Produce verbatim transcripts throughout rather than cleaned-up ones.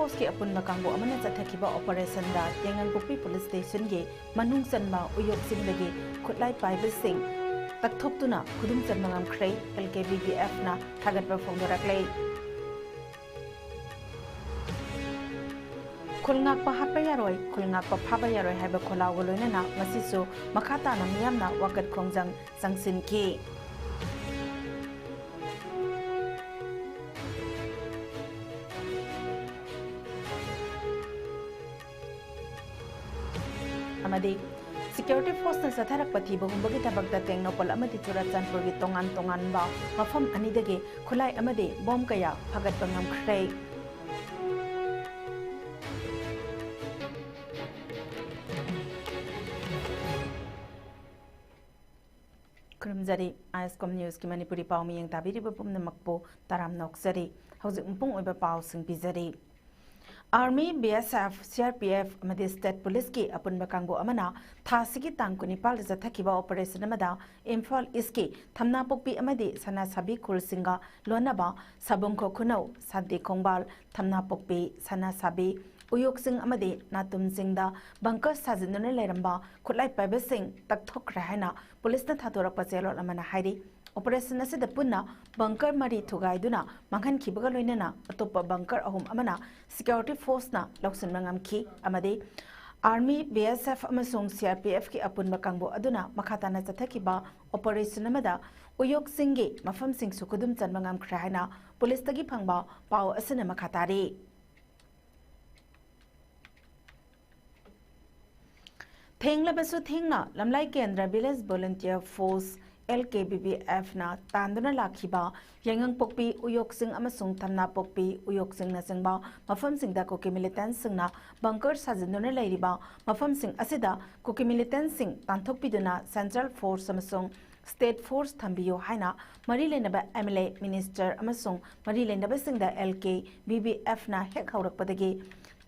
ꯐꯣꯔꯁꯀꯤ ꯑꯄꯨꯟꯕ ꯀꯥꯡꯕꯨ ꯑꯃꯅ ꯆꯠꯊꯈꯤꯕ ꯑꯣꯄꯔꯦꯁꯟꯗ ꯌꯥꯏꯉꯪꯄꯣꯛꯄꯤ ꯄꯨꯂꯤꯁ ꯁ꯭ꯇꯦꯁꯟꯒꯤ ꯃꯅꯨꯡ ꯆꯟꯕ ꯎꯌꯣꯛꯁꯤꯡꯗꯒꯤ ꯈꯨꯠꯂꯥꯏ ꯄꯥꯏꯕꯁꯤꯡ ꯇꯛꯊꯣꯛꯇꯨꯅ ꯈꯨꯗꯨꯝ ꯆꯟꯕ ꯉꯝꯈ꯭ꯔꯦ꯫ ꯑꯦꯜ ꯀꯦ ꯕꯤ ꯕꯤ ꯑꯦꯐꯅ ꯊꯥꯒꯠꯄ ꯐꯣꯡꯗꯣꯔꯛꯂꯦ꯫ ꯈꯨꯜ ꯉꯥꯛꯄ ꯍꯥꯠꯄ ꯌꯥꯔꯣꯏ, ꯈꯨꯜ ꯉꯥꯛꯄ ꯐꯥꯕ ꯌꯥꯔꯣꯏ ꯍꯥꯏꯕ ꯈꯣꯜꯂꯥꯎꯒ ꯂꯣꯏꯅꯅ ꯉꯁꯤꯁꯨ ꯃꯈꯥ ꯇꯥꯅ ꯃꯤꯌꯥꯝꯅ ꯋꯥꯀꯠ ꯈꯣꯡꯖꯪ ꯆꯪꯁꯤꯟꯈꯤ꯫ ꯑꯃꯗꯤ ꯁꯦꯀ꯭ꯌꯨꯔꯤꯇꯤ ꯐꯣꯔꯁꯅ ꯆꯠꯊꯔꯛꯄ ꯊꯤꯕ ꯍꯨꯝꯕꯒꯤ ꯊꯕꯛꯇ ꯇꯦꯡꯅꯧꯄꯜ ꯑꯃꯗꯤ ꯆꯨꯔꯆꯥꯟꯄꯨꯔꯒꯤ ꯇꯣꯉꯥꯟ ꯇꯣꯉꯥꯟꯕ ꯃꯐꯝ ꯑꯅꯤꯗꯒꯤ ꯈꯨꯠꯂꯥꯏ ꯑꯃꯗꯤ ꯕꯣꯝ ꯀꯌꯥ ꯐꯥꯒꯠꯄ ꯉꯝꯈ꯭ꯔꯦ꯫ ꯈꯨꯔꯨꯝꯖꯔꯤ꯫ ꯑꯥꯏ ꯑꯦꯁ ꯀꯣꯝ ꯅ꯭ꯌꯨꯁꯀꯤ ꯃꯅꯤꯄꯨꯔꯤ ꯄꯥꯎ ꯃꯤꯌꯦꯡ ꯇꯥꯕꯤꯔꯤꯕ ꯄꯨꯝꯅꯃꯛꯄꯨ ꯇꯔꯥꯝꯅ ꯑꯣꯛꯆꯔꯤ꯫ ꯍꯧꯖꯤꯛ ꯃꯄꯨꯡ ꯑꯣꯏꯕ ꯄꯥꯎꯁꯤꯡ ꯄꯤꯖꯔꯤ꯫ Army, B S F, C R P F ꯑꯃꯗꯤ ꯁ꯭ꯇꯦꯠ ꯄꯨꯂꯤꯁꯀꯤ ꯑꯄꯨꯟꯕ ꯀꯥꯡꯕꯨ ꯑꯃꯅ ꯊꯥ ꯑꯁꯤꯒꯤ ꯇꯥꯡ ꯀꯨꯟꯅꯤꯄꯥꯜꯗ ꯆꯠꯊꯈꯤꯕ ꯑꯣꯄꯔꯦꯁꯟ ꯑꯃꯗ ꯏꯝꯐꯥꯜ ꯏꯁꯀꯤ ꯊꯝꯅꯥꯄꯣꯛꯄꯤ ꯑꯃꯗꯤ ꯁꯅꯥꯁꯥꯕꯤ ꯈꯨꯜꯁꯤꯡꯒ ꯂꯣꯟꯅꯕ ꯁꯥꯕꯨꯡꯈꯣꯛ ꯈꯨꯅꯧ, ꯁꯥꯟꯇꯤ ꯈꯣꯡꯕꯥꯜ, ꯊꯝꯅꯥꯄꯣꯛꯄꯤ, ꯁꯅꯥꯁꯥꯕꯤ, ꯎꯌꯣꯛꯁꯤꯡ ꯑꯃꯗꯤ ꯅꯥꯇꯨꯝꯁꯤꯡꯗ ꯕꯪꯀꯔ ꯁꯥꯖꯤꯟꯗꯨꯅ ꯂꯩꯔꯝꯕ ꯈꯨꯠꯂꯥꯏ ꯄꯥꯏꯕꯁꯤꯡ ꯇꯛꯊꯣꯛꯈ꯭ꯔꯦ ꯍꯥꯏꯅ ꯄꯨꯂꯤꯁꯅ ꯊꯥꯗꯣꯔꯛꯄ ꯆꯦꯔꯣꯜ ꯑꯃꯅ ꯍꯥꯏꯔꯤ꯫ ꯑꯣꯄꯔꯦꯁꯟ ꯑꯁꯤꯗ ꯄꯨꯟꯅ ꯕꯪꯀꯔ ꯃꯔꯤ ꯊꯨꯒꯥꯏꯗꯨꯅ ꯃꯥꯡꯍꯟꯈꯤꯕꯒ ꯂꯣꯏꯅꯅ ꯑꯇꯣꯞꯄ ꯕꯪꯀꯔ ꯑꯍꯨꯝ ꯑꯃꯅ ꯁꯦꯀ꯭ꯌꯨꯔꯤꯇꯤ ꯐꯣꯔꯁꯅ ꯂꯧꯁꯤꯟꯕ ꯉꯝꯈꯤ ꯑꯃꯗꯤ ꯑꯥꯔꯃꯤ, ꯕꯤ ꯑꯦꯁ ꯑꯦꯐ ꯑꯃꯁꯨꯡ ꯁꯤ ꯑꯥꯔ ꯄꯤ ꯑꯦꯐꯀꯤ ꯑꯄꯨꯟꯕ ꯀꯥꯡꯕꯨ ꯑꯗꯨꯅ ꯃꯈꯥ ꯇꯥꯅ ꯆꯠꯊꯈꯤꯕ ꯑꯣꯄꯔꯦꯁꯟ ꯑꯃꯗ ꯎꯌꯣꯛꯁꯤꯡꯒꯤ ꯃꯐꯝꯁꯤꯡꯁꯨ ꯈꯨꯗꯨꯝ ꯆꯟꯕ ꯉꯝꯈ꯭ꯔꯦ ꯍꯥꯏꯅ ꯄꯨꯂꯤꯁꯇꯒꯤ ꯐꯪꯕ ꯄꯥꯎ ꯑꯁꯤꯅ ꯃꯈꯥ ꯇꯥꯔꯤ꯫ ꯊꯦꯡꯂꯕꯁꯨ ꯊꯦꯡꯅ ꯂꯝꯂꯥꯏ ꯀꯦꯟꯗ꯭ꯔ ꯚꯤꯂꯦꯖ ꯚꯣꯂꯨꯟꯇꯤꯌꯔ ꯐꯣꯔꯁ, ꯑꯦꯜ ꯀꯦ ꯚꯤ ꯚꯤ ꯑꯦꯐꯅ ꯇꯥꯟꯗꯨꯅ ꯂꯥꯛꯈꯤꯕ ꯌꯥꯏꯉꯪꯄꯣꯛꯄꯤ ꯎꯌꯣꯛꯁꯤꯡ ꯑꯃꯁꯨꯡ ꯊꯝꯅꯥꯄꯣꯛꯄꯤ ꯎꯌꯣꯛꯁꯤꯡꯅꯆꯤꯡꯕ ꯃꯐꯝꯁꯤꯡꯗ ꯀꯨꯀꯤ ꯃꯤꯂꯤꯇꯦꯟꯠꯁꯤꯡꯅ ꯕꯪꯀꯔ ꯁꯥꯖꯤꯟꯗꯨꯅ ꯂꯩꯔꯤꯕ ꯃꯐꯝꯁꯤꯡ ꯑꯁꯤꯗ ꯀꯨꯀꯤ ꯃꯤꯂꯤꯇꯦꯟꯠꯁꯤꯡ ꯇꯥꯟꯊꯣꯛꯄꯤꯗꯨꯅ ꯁꯦꯟꯇ꯭ꯔꯦꯜ ꯐꯣꯔꯁ ꯑꯃꯁꯨꯡ ꯁ꯭ꯇꯦꯠ ꯐꯣꯔꯁ ꯊꯝꯕꯤꯌꯨ ꯍꯥꯏꯅ ꯃꯔꯤ ꯂꯩꯅꯕ ꯑꯦꯝ ꯑꯦꯜ ꯑꯦ, ꯃꯤꯅꯤꯁꯇꯔ ꯑꯃꯁꯨꯡ ꯃꯔꯤ ꯂꯩꯅꯕꯁꯤꯡꯗ ꯑꯦꯜ ꯀꯦ ꯚꯤ ꯚꯤ ꯑꯦꯐꯅ ꯍꯦꯛ ꯍꯧꯔꯛꯄꯗꯒꯤ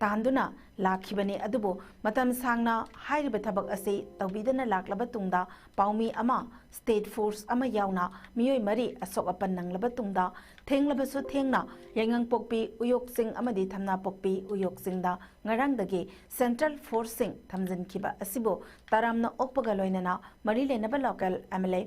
ꯇꯥꯟꯗꯨꯅ ꯂꯥꯛꯈꯤꯕꯅꯤ꯫ ꯑꯗꯨꯕꯨ ꯃꯇꯝ ꯁꯥꯡꯅ ꯍꯥꯏꯔꯤꯕ ꯊꯕꯛ ꯑꯁꯤ ꯇꯧꯕꯤꯗꯅ ꯂꯥꯛꯂꯕ ꯇꯨꯡꯗ, ꯄꯥꯎꯃꯤ ꯑꯃ, ꯁ꯭ꯇꯦꯠ ꯐꯣꯔꯁ ꯑꯃ ꯌꯥꯎꯅ ꯃꯤꯑꯣꯏ ꯃꯔꯤ ꯑꯁꯣꯛ ꯑꯄꯟ ꯅꯪꯂꯕ ꯇꯨꯡꯗ, ꯊꯦꯡꯂꯕꯁꯨ ꯊꯦꯡꯅ ꯌꯥꯏꯉꯪꯄꯣꯛꯄꯤ ꯎꯌꯣꯛ ꯆꯤꯡ ꯑꯃꯗꯤ ꯊꯝꯅꯥꯄꯣꯛꯄꯤ ꯎꯌꯣꯛ ꯆꯤꯡꯗ ꯉꯔꯥꯡꯗꯒꯤ ꯁꯦꯟꯇ꯭ꯔꯦꯜ ꯐꯣꯔꯁꯁꯤꯡ ꯊꯝꯖꯤꯟꯈꯤꯕ ꯑꯁꯤꯕꯨ ꯇꯔꯥꯝꯅ ꯑꯣꯛꯄꯒ ꯂꯣꯏꯅꯅ ꯃꯔꯤ ꯂꯩꯅꯕ ꯂꯣꯀꯦꯜ ꯑꯦꯝ ꯑꯦꯜ ꯑꯦ,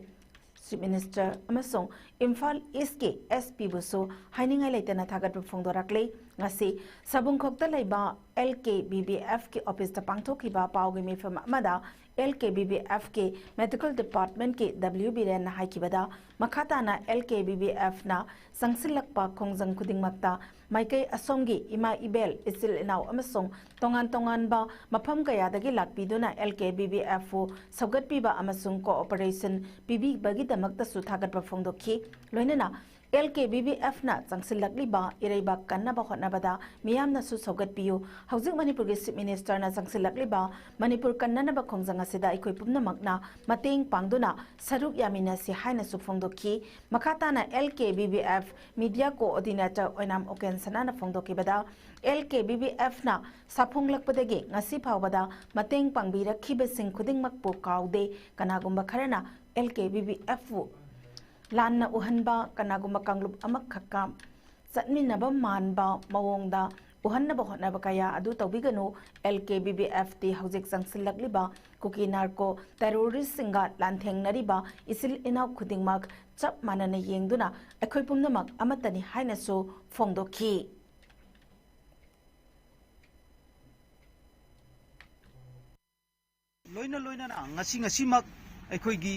ꯆꯤꯐ ꯃꯤꯅꯤꯁꯇꯔ ꯑꯃꯁꯨꯡ ꯏꯝꯐꯥꯜ ꯏꯁꯀꯤ ꯑꯦꯁ ꯄꯤꯕꯨꯁꯨ ꯍꯥꯏꯅꯤꯡꯉꯥꯏ ꯂꯩꯇꯅ ꯊꯥꯒꯠꯄ ꯐꯣꯡꯗꯣꯔꯛꯂꯤ꯫ ꯉꯁꯤ ꯁꯥꯕꯨꯡꯈꯣꯛꯇ ꯂꯩꯕ ꯑꯦꯜ ꯀꯦ ꯕꯤ ꯕꯤ ꯑꯦꯐꯀꯤ ꯑꯣꯐꯤꯁꯇ ꯄꯥꯡꯊꯣꯛꯈꯤꯕ ꯄꯥꯎꯒꯤ ꯃꯤꯐꯝ ꯑꯃꯗ L K B B ꯑꯦꯐꯀꯤ medical ꯗꯤꯄꯥꯔꯠꯃꯦꯟꯠꯀꯤ W ꯕꯤꯔꯦꯟꯅ ꯍꯥꯏꯈꯤꯕꯗ, ꯃꯈꯥ ꯇꯥꯅ ꯑꯦꯜ ꯀꯦ ꯕꯤ ꯕꯤ ꯑꯦꯐꯅ ꯆꯪꯁꯤꯜꯂꯛꯄ ꯈꯣꯡꯖꯪ ꯈꯨꯗꯤꯡꯃꯛꯇ ꯃꯥꯏꯀꯩ ꯑꯁꯣꯝꯒꯤ ꯏꯃꯥ ꯏꯕꯦꯜ, ꯏꯆꯤꯜ ꯏꯅꯥꯎ ꯑꯃꯁꯨꯡ ꯇꯣꯉꯥꯟ ꯇꯣꯉꯥꯟꯕ ꯃꯐꯝ ꯀꯌꯥꯗꯒꯤ ꯂꯥꯛꯄꯤꯗꯨꯅ ꯑꯦꯜ ꯀꯦ ꯕꯤ ꯕꯤ ꯑꯦꯐꯄꯨ ꯁꯧꯒꯠꯄꯤꯕ ꯑꯃꯁꯨꯡ ꯀꯣꯑꯣꯄꯔꯦꯁꯟ ꯄꯤꯕꯤꯕꯒꯤꯗꯃꯛꯇꯁꯨ ꯊꯥꯒꯠꯄ ꯐꯣꯡꯗꯣꯛꯈꯤ꯫ ꯂꯣꯏꯅꯅ ꯑꯦꯜ ꯀꯦ ꯕꯤ ꯕꯤ ꯑꯦꯐꯅ ꯆꯪꯁꯤꯜꯂꯛꯂꯤꯕ ꯏꯔꯩꯕꯥꯛ ꯀꯟꯅꯕ ꯍꯣꯠꯅꯕꯗ ꯃꯤꯌꯥꯝꯅꯁꯨ ꯁꯧꯒꯠꯄꯤꯌꯨ꯫ ꯍꯧꯖꯤꯛ ꯃꯅꯤꯄꯨꯔꯒꯤ ꯆꯤꯐ ꯃꯤꯅꯤꯁꯇꯔꯅ ꯆꯪꯁꯤꯜꯂꯛꯂꯤꯕ ꯃꯅꯤꯄꯨꯔ ꯀꯟꯅꯅꯕ ꯈꯣꯡꯖꯪ ꯑꯁꯤꯗ ꯑꯩꯈꯣꯏ ꯄꯨꯝꯅꯃꯛꯅ ꯃꯇꯦꯡ ꯄꯥꯡꯗꯨꯅ ꯁꯔꯨꯛ ꯌꯥꯃꯤꯟꯅꯁꯤ ꯍꯥꯏꯅꯁꯨ ꯐꯣꯡꯗꯣꯛꯈꯤ꯫ ꯃꯈꯥ ꯇꯥꯅ L K B B F media coordinator Uken ꯎꯀꯦꯟ ꯁꯅꯥꯅ ꯐꯣꯡꯗꯣꯛꯈꯤꯕꯗ, ꯑꯦꯜ ꯀꯦ ꯕꯤ ꯕꯤ ꯑꯦꯐꯅ ꯁꯥꯐꯣꯡꯂꯛꯄꯗꯒꯤ ꯉꯁꯤ ꯐꯥꯎꯕꯗ ꯃꯇꯦꯡ ꯄꯥꯡꯕꯤꯔꯛꯈꯤꯕꯁꯤꯡ ꯈꯨꯗꯤꯡꯃꯛꯄꯨ ꯀꯥꯎꯗꯦ꯫ ꯀꯅꯥꯒꯨꯝꯕ ꯈꯔꯅ ꯑꯦꯜ ꯀꯦ ꯕꯤ ꯕꯤ ꯑꯦꯐꯄꯨ ꯂꯥꯟꯅ ꯎꯍꯟꯕ, ꯀꯅꯥꯒꯨꯝꯕ ꯀꯥꯡꯂꯨꯞ ꯑꯃꯈꯛꯀ ꯆꯠꯃꯤꯟꯅꯕ ꯃꯥꯟꯕ ꯃꯑꯣꯡꯗ ꯎꯍꯟꯅꯕ ꯍꯣꯠꯅꯕ ꯀꯌꯥ ꯑꯗꯨ ꯇꯧꯕꯤꯒꯅꯨ꯫ ꯑꯦꯜ ꯀꯦ ꯕꯤ ꯕꯤ ꯑꯦꯐꯇꯤ ꯍꯧꯖꯤꯛ ꯆꯪꯁꯤꯜꯂꯛꯂꯤꯕ ꯀꯨꯀꯤ ꯅꯥꯔꯀꯣ ꯇꯦꯔꯣꯔꯤꯁꯁꯤꯡꯒ ꯂꯥꯟꯊꯦꯡꯅꯔꯤꯕ ꯏꯆꯤꯜ ꯏꯅꯥꯎ ꯈꯨꯗꯤꯡꯃꯛ ꯆꯞ ꯃꯥꯟꯅꯅ ꯌꯦꯡꯗꯨꯅ ꯑꯩꯈꯣꯏ ꯄꯨꯝꯅꯃꯛ ꯑꯃꯠꯇꯅꯤ ꯍꯥꯏꯅꯁꯨ ꯐꯣꯡꯗꯣꯛꯈꯤ꯫ ꯂꯣꯏꯅ ꯂꯣꯏꯅꯅ ꯉꯁꯤ ꯉꯁꯤꯃꯛ ꯑꯩꯈꯣꯏꯒꯤ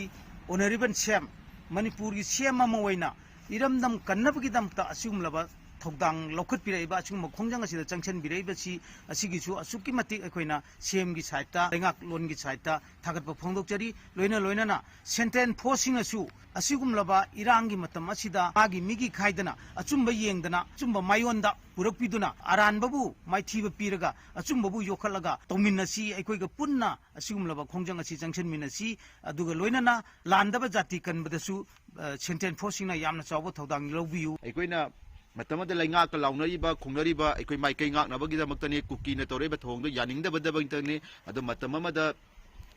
ꯑꯣꯅꯔꯦꯕꯜ ꯁꯤ ꯑꯦꯝ, ꯃꯅꯤꯄꯨꯔꯒꯤ ꯁꯤ ꯑꯦꯝ ꯑꯃ ꯑꯣꯏꯅ ꯏꯔꯝꯗꯝ ꯀꯟꯅꯕꯒꯤꯗꯃꯛꯇ ꯑꯁꯤꯒꯨꯝꯂꯕ ꯊꯧꯗꯥꯡ ꯂꯧꯈꯠꯄꯤꯔꯛꯏꯕ, ꯑꯁꯤꯒꯨꯝꯕ ꯈꯣꯡꯖꯪ ꯑꯁꯤꯗ ꯆꯪꯁꯤꯟꯕꯤꯔꯛꯏꯕꯁꯤ, ꯑꯁꯤꯒꯤꯁꯨ ꯑꯁꯨꯛꯀꯤ ꯃꯇꯤꯛ ꯑꯩꯈꯣꯏꯅ ꯁꯤ ꯑꯦꯝꯒꯤ ꯁꯥꯏꯠꯇ, ꯂꯩꯉꯥꯛꯂꯣꯟꯒꯤ ꯁꯥꯏꯠꯇ ꯊꯥꯒꯠꯄ ꯐꯣꯡꯗꯣꯛꯆꯔꯤ꯫ ꯂꯣꯏꯅ ꯂꯣꯏꯅꯅ ꯁꯦꯟꯇ꯭ꯔꯦꯜ ꯐꯣꯔꯁꯁꯤꯡꯅꯁꯨ ꯑꯁꯤꯒꯨꯝꯂꯕ ꯏꯔꯥꯡꯒꯤ ꯃꯇꯝ ꯑꯁꯤꯗ ꯃꯥꯒꯤ ꯃꯤꯒꯤ ꯈꯥꯏꯗꯅ ꯑꯆꯨꯝꯕ ꯌꯦꯡꯗꯅ ꯑꯆꯨꯝꯕ ꯃꯥꯏꯌꯣꯟꯗ ꯄꯨꯔꯛꯄꯤꯗꯨꯅ ꯑꯔꯥꯟꯕꯕꯨ ꯃꯥꯏꯊꯤꯕ ꯄꯤꯔꯒ ꯑꯆꯨꯝꯕꯕꯨ ꯌꯣꯛꯈꯠꯂꯒ ꯇꯧꯃꯤꯟꯅꯁꯤ꯫ ꯑꯩꯈꯣꯏꯒ ꯄꯨꯟꯅ ꯑꯁꯤꯒꯨꯝꯂꯕ ꯈꯣꯡꯖꯪ ꯑꯁꯤ ꯆꯪꯁꯤꯟꯃꯤꯟꯅꯁꯤ꯫ ꯑꯗꯨꯒ ꯂꯣꯏꯅꯅ ꯂꯥꯟꯗꯕ ꯖꯥꯇꯤ ꯀꯟꯕꯗꯁꯨ, ꯑ, ꯁꯦꯟꯇ꯭ꯔꯦꯜ ꯐꯣꯔꯁꯁꯤꯡꯅ ꯌꯥꯝꯅ ꯆꯥꯎꯕ ꯊꯧꯗꯥꯡ ꯂꯧꯕꯤꯌꯨ꯫ ꯑꯩꯈꯣꯏꯅ ꯃꯇꯝ ꯑꯃꯗ ꯂꯩꯉꯥꯛꯀ ꯂꯥꯎꯅꯔꯤꯕ, ꯈꯣꯡꯅꯔꯤꯕ ꯑꯩꯈꯣꯏ ꯃꯥꯏꯀꯩ ꯉꯥꯛꯅꯕꯒꯤꯗꯃꯛꯇꯅꯤ, ꯀꯨꯀꯤꯅ ꯇꯧꯔꯛꯏꯕ ꯊꯧꯑꯣꯡꯗꯣ ꯌꯥꯅꯤꯡꯗꯕꯗꯕꯒꯤꯗꯃꯛꯇꯅꯤ꯫ ꯑꯗꯣ ꯃꯇꯝ ꯑꯃꯗ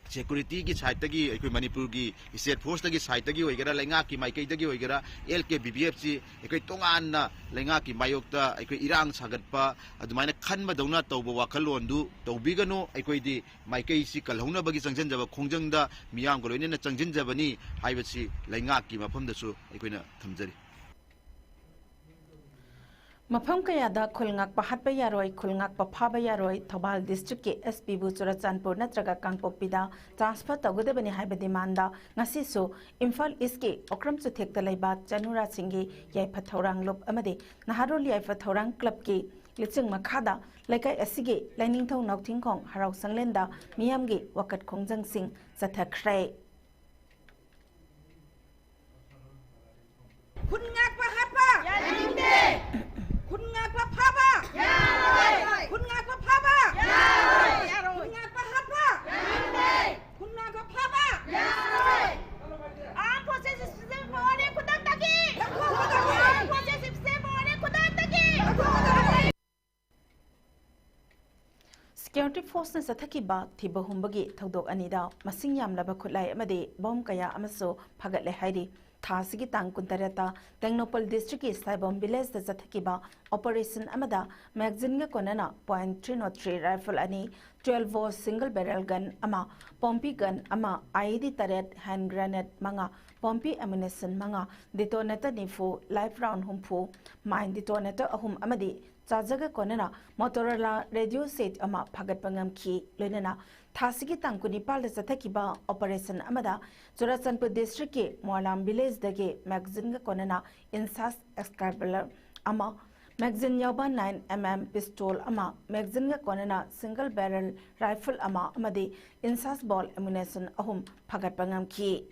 security ꯒꯤ side ꯇꯒꯤ, ꯑꯩꯈꯣꯏ ꯃꯅꯤꯄꯨꯔꯒꯤ state force ꯇꯒꯤ side ꯇꯒꯤ ꯑꯣꯏꯒꯦꯔꯥ, ꯂꯩꯉꯥꯛꯀꯤ ꯃꯥꯏꯀꯩꯗꯒꯤ ꯑꯣꯏꯒꯦꯔꯥ, L K B B F ꯁꯤ ꯑꯩꯈꯣꯏ ꯇꯣꯉꯥꯟꯅ ꯂꯩꯉꯥꯛꯀꯤ ꯃꯥꯌꯣꯛꯇ ꯑꯩꯈꯣꯏ ꯏꯔꯥꯡ ꯁꯥꯒꯠꯄ, ꯑꯗꯨꯃꯥꯏꯅ ꯈꯟꯕꯗꯧꯅ ꯇꯧꯕ ꯋꯥꯈꯜꯂꯣꯟꯗꯨ ꯇꯧꯕꯤꯒꯅꯨ꯫ ꯑꯩꯈꯣꯏꯗꯤ ꯃꯥꯏꯀꯩꯁꯤ ꯀꯜꯍꯧꯅꯕꯒꯤ ꯆꯪꯁꯤꯟꯖꯕ ꯈꯣꯡꯖꯪꯗ ꯃꯤꯌꯥꯝꯒ ꯂꯣꯏꯅꯅ ꯆꯪꯁꯤꯟꯖꯕꯅꯤ ꯍꯥꯏꯕꯁꯤ ꯂꯩꯉꯥꯛꯀꯤ ꯃꯐꯝꯗꯁꯨ ꯑꯩꯈꯣꯏꯅ ꯊꯝꯖꯔꯤ꯫ ꯃꯐꯝ ꯀꯌꯥꯗ ꯈꯨꯜ ꯉꯥꯛꯄ ꯍꯥꯠꯄ ꯌꯥꯔꯣꯏ, ꯈꯨꯜ ꯉꯥꯛꯄ ꯐꯥꯕ ꯌꯌꯥꯔꯣꯏ, ꯊꯧꯕꯥꯜ district ꯀꯤ S P ꯕꯨ ꯆꯨꯔꯆꯥꯟꯄꯨꯔ ꯅꯠꯇ꯭ꯔꯒ ꯀꯥꯡꯄꯣꯛꯄꯤꯗ transfer ꯇꯧꯒꯗꯕꯅꯤ ꯍꯥꯏꯕ demand ꯗ ꯉꯁꯤꯁꯨ ꯏꯝꯐꯥꯜ East ꯀꯤ ꯑꯣꯀ꯭ꯔꯝ ꯆꯨꯊꯦꯛꯇ ꯂꯩꯕ ꯆꯅꯨꯔꯥꯁꯤꯡꯒꯤ ꯌꯥꯏꯐ ꯊꯧꯔꯥꯡ ꯂꯨꯞ ꯑꯃꯗꯤ ꯅꯍꯥꯔꯣꯜ ꯌꯥꯏꯐ ꯊꯧꯔꯥꯡ club ꯀꯤ ꯂꯨꯆꯤꯡ ꯃꯈꯥꯗ ꯂꯩꯀꯥꯏ ꯑꯁꯤꯒꯤ ꯂꯥꯏꯅꯤꯡꯊꯧ ꯅꯥꯎꯊꯤꯡꯈꯣꯡ ꯍꯔꯥꯎ ꯁꯪꯂꯦꯟꯗ ꯃꯤꯌꯥꯝꯒꯤ ꯋꯥꯀꯠ ꯈꯣꯡꯖꯪꯁꯤꯡ ꯆꯠꯊꯈ꯭ꯔꯦ꯫ ꯈꯨꯟ ꯉꯥꯛꯄ ꯍꯥꯠꯄ! ꯌꯥꯅꯤꯡꯗꯦ! ꯈꯨꯟ ꯉꯥꯛꯄ ꯐꯥꯕ! ꯌꯥꯔꯣꯏ! ꯈꯨꯟ ꯉꯥꯛꯄ ꯐꯥꯕ! ꯌꯥꯔꯣꯏ! ꯈꯨꯟ ꯉꯥꯛꯄ ꯍꯥꯠꯄ! ꯌꯥꯅꯤꯡꯗꯦ! ꯈꯨꯟ ꯉꯥꯛꯄ ꯐꯥꯕ! ꯌꯥꯔꯣꯏ! Armed forces ꯁꯤꯖꯤꯟꯅꯕ ꯈꯨꯗꯛꯇꯒꯤ! ꯂꯧꯊꯣꯛꯀꯗꯕꯅꯤ! Armed forces ꯁꯤꯖꯤꯟꯅꯕ ꯈꯨꯗꯛꯇꯒꯤ! ꯂꯧꯊꯣꯛꯀꯗꯕꯅꯤ! Security force ꯅ ꯆꯠꯊꯈꯤꯕ ꯊꯤꯕ ꯍꯨꯝꯕꯒꯤ ꯊꯧꯗꯣꯛ ꯑꯅꯤꯗ ꯃꯁꯤꯡ ꯌꯥꯝꯂꯕ ꯈꯨꯠꯂꯥꯏ ꯑꯃꯗꯤ ꯕꯣꯝ ꯀꯌꯥ ꯑꯃꯁꯨ ꯐꯒꯠꯂꯦ ꯍꯥꯏꯔꯤ꯫ ꯊꯥ ꯑꯁꯤꯒꯤ ꯇꯥꯡ ꯀꯨꯟꯇꯔꯦꯠꯇ ꯇꯦꯡꯅꯧꯄꯜ district ꯀꯤ ꯁꯥꯏꯕꯝ village ꯇ ꯆꯠꯊꯈꯤꯕ operation ꯑꯃꯗ magazine ꯒ ꯀꯣꯟꯅꯅ point three nought three rifle ꯑꯅꯤ, twelve bore single barrel gun ꯑꯃ, ꯄꯣꯝꯄꯤ gun ꯑꯃ, I E D ꯇꯔꯦꯠ, hand grenade ꯃꯉꯥ, ꯄꯣꯝꯄꯤ ammunition ꯃꯉꯥ, detonator ꯅꯤꯐꯨ, live round ꯍꯨꯝꯐꯨ, mine detonator ꯑꯍꯨꯝ ꯑꯃꯗꯤ ꯆꯥꯖꯒ ꯀꯣꯟꯅꯅ Motorola radio set ꯑꯃ ꯐꯥꯒꯠꯄ ꯉꯝꯈꯤ꯫ ꯂꯣꯏꯅꯅ ꯊꯥꯁꯤꯒꯤ ꯇꯥꯡ ꯀꯨꯟꯅꯤꯄꯥꯜꯗ ꯆꯠꯊꯈꯤꯕ operation ꯑꯃꯗ ꯆꯨꯔꯆꯥꯟꯄꯨꯔ district ꯀꯤ ꯃꯣꯂꯥꯝ village ꯗꯒꯤ magazine ꯒ ꯀꯣꯟꯅꯅ INSAS Excalibur ꯑꯃ, magazine ꯌꯥꯎꯕ nine M M pistol ꯑꯃ, magazine ꯒ ꯀꯣꯟꯅꯅ single barrel rifle ꯑꯃ ꯑꯃꯗꯤ INSAS ball ammunition ꯑꯍꯨꯝ ꯐꯥꯒꯠꯄ ꯉꯝꯈꯤ꯫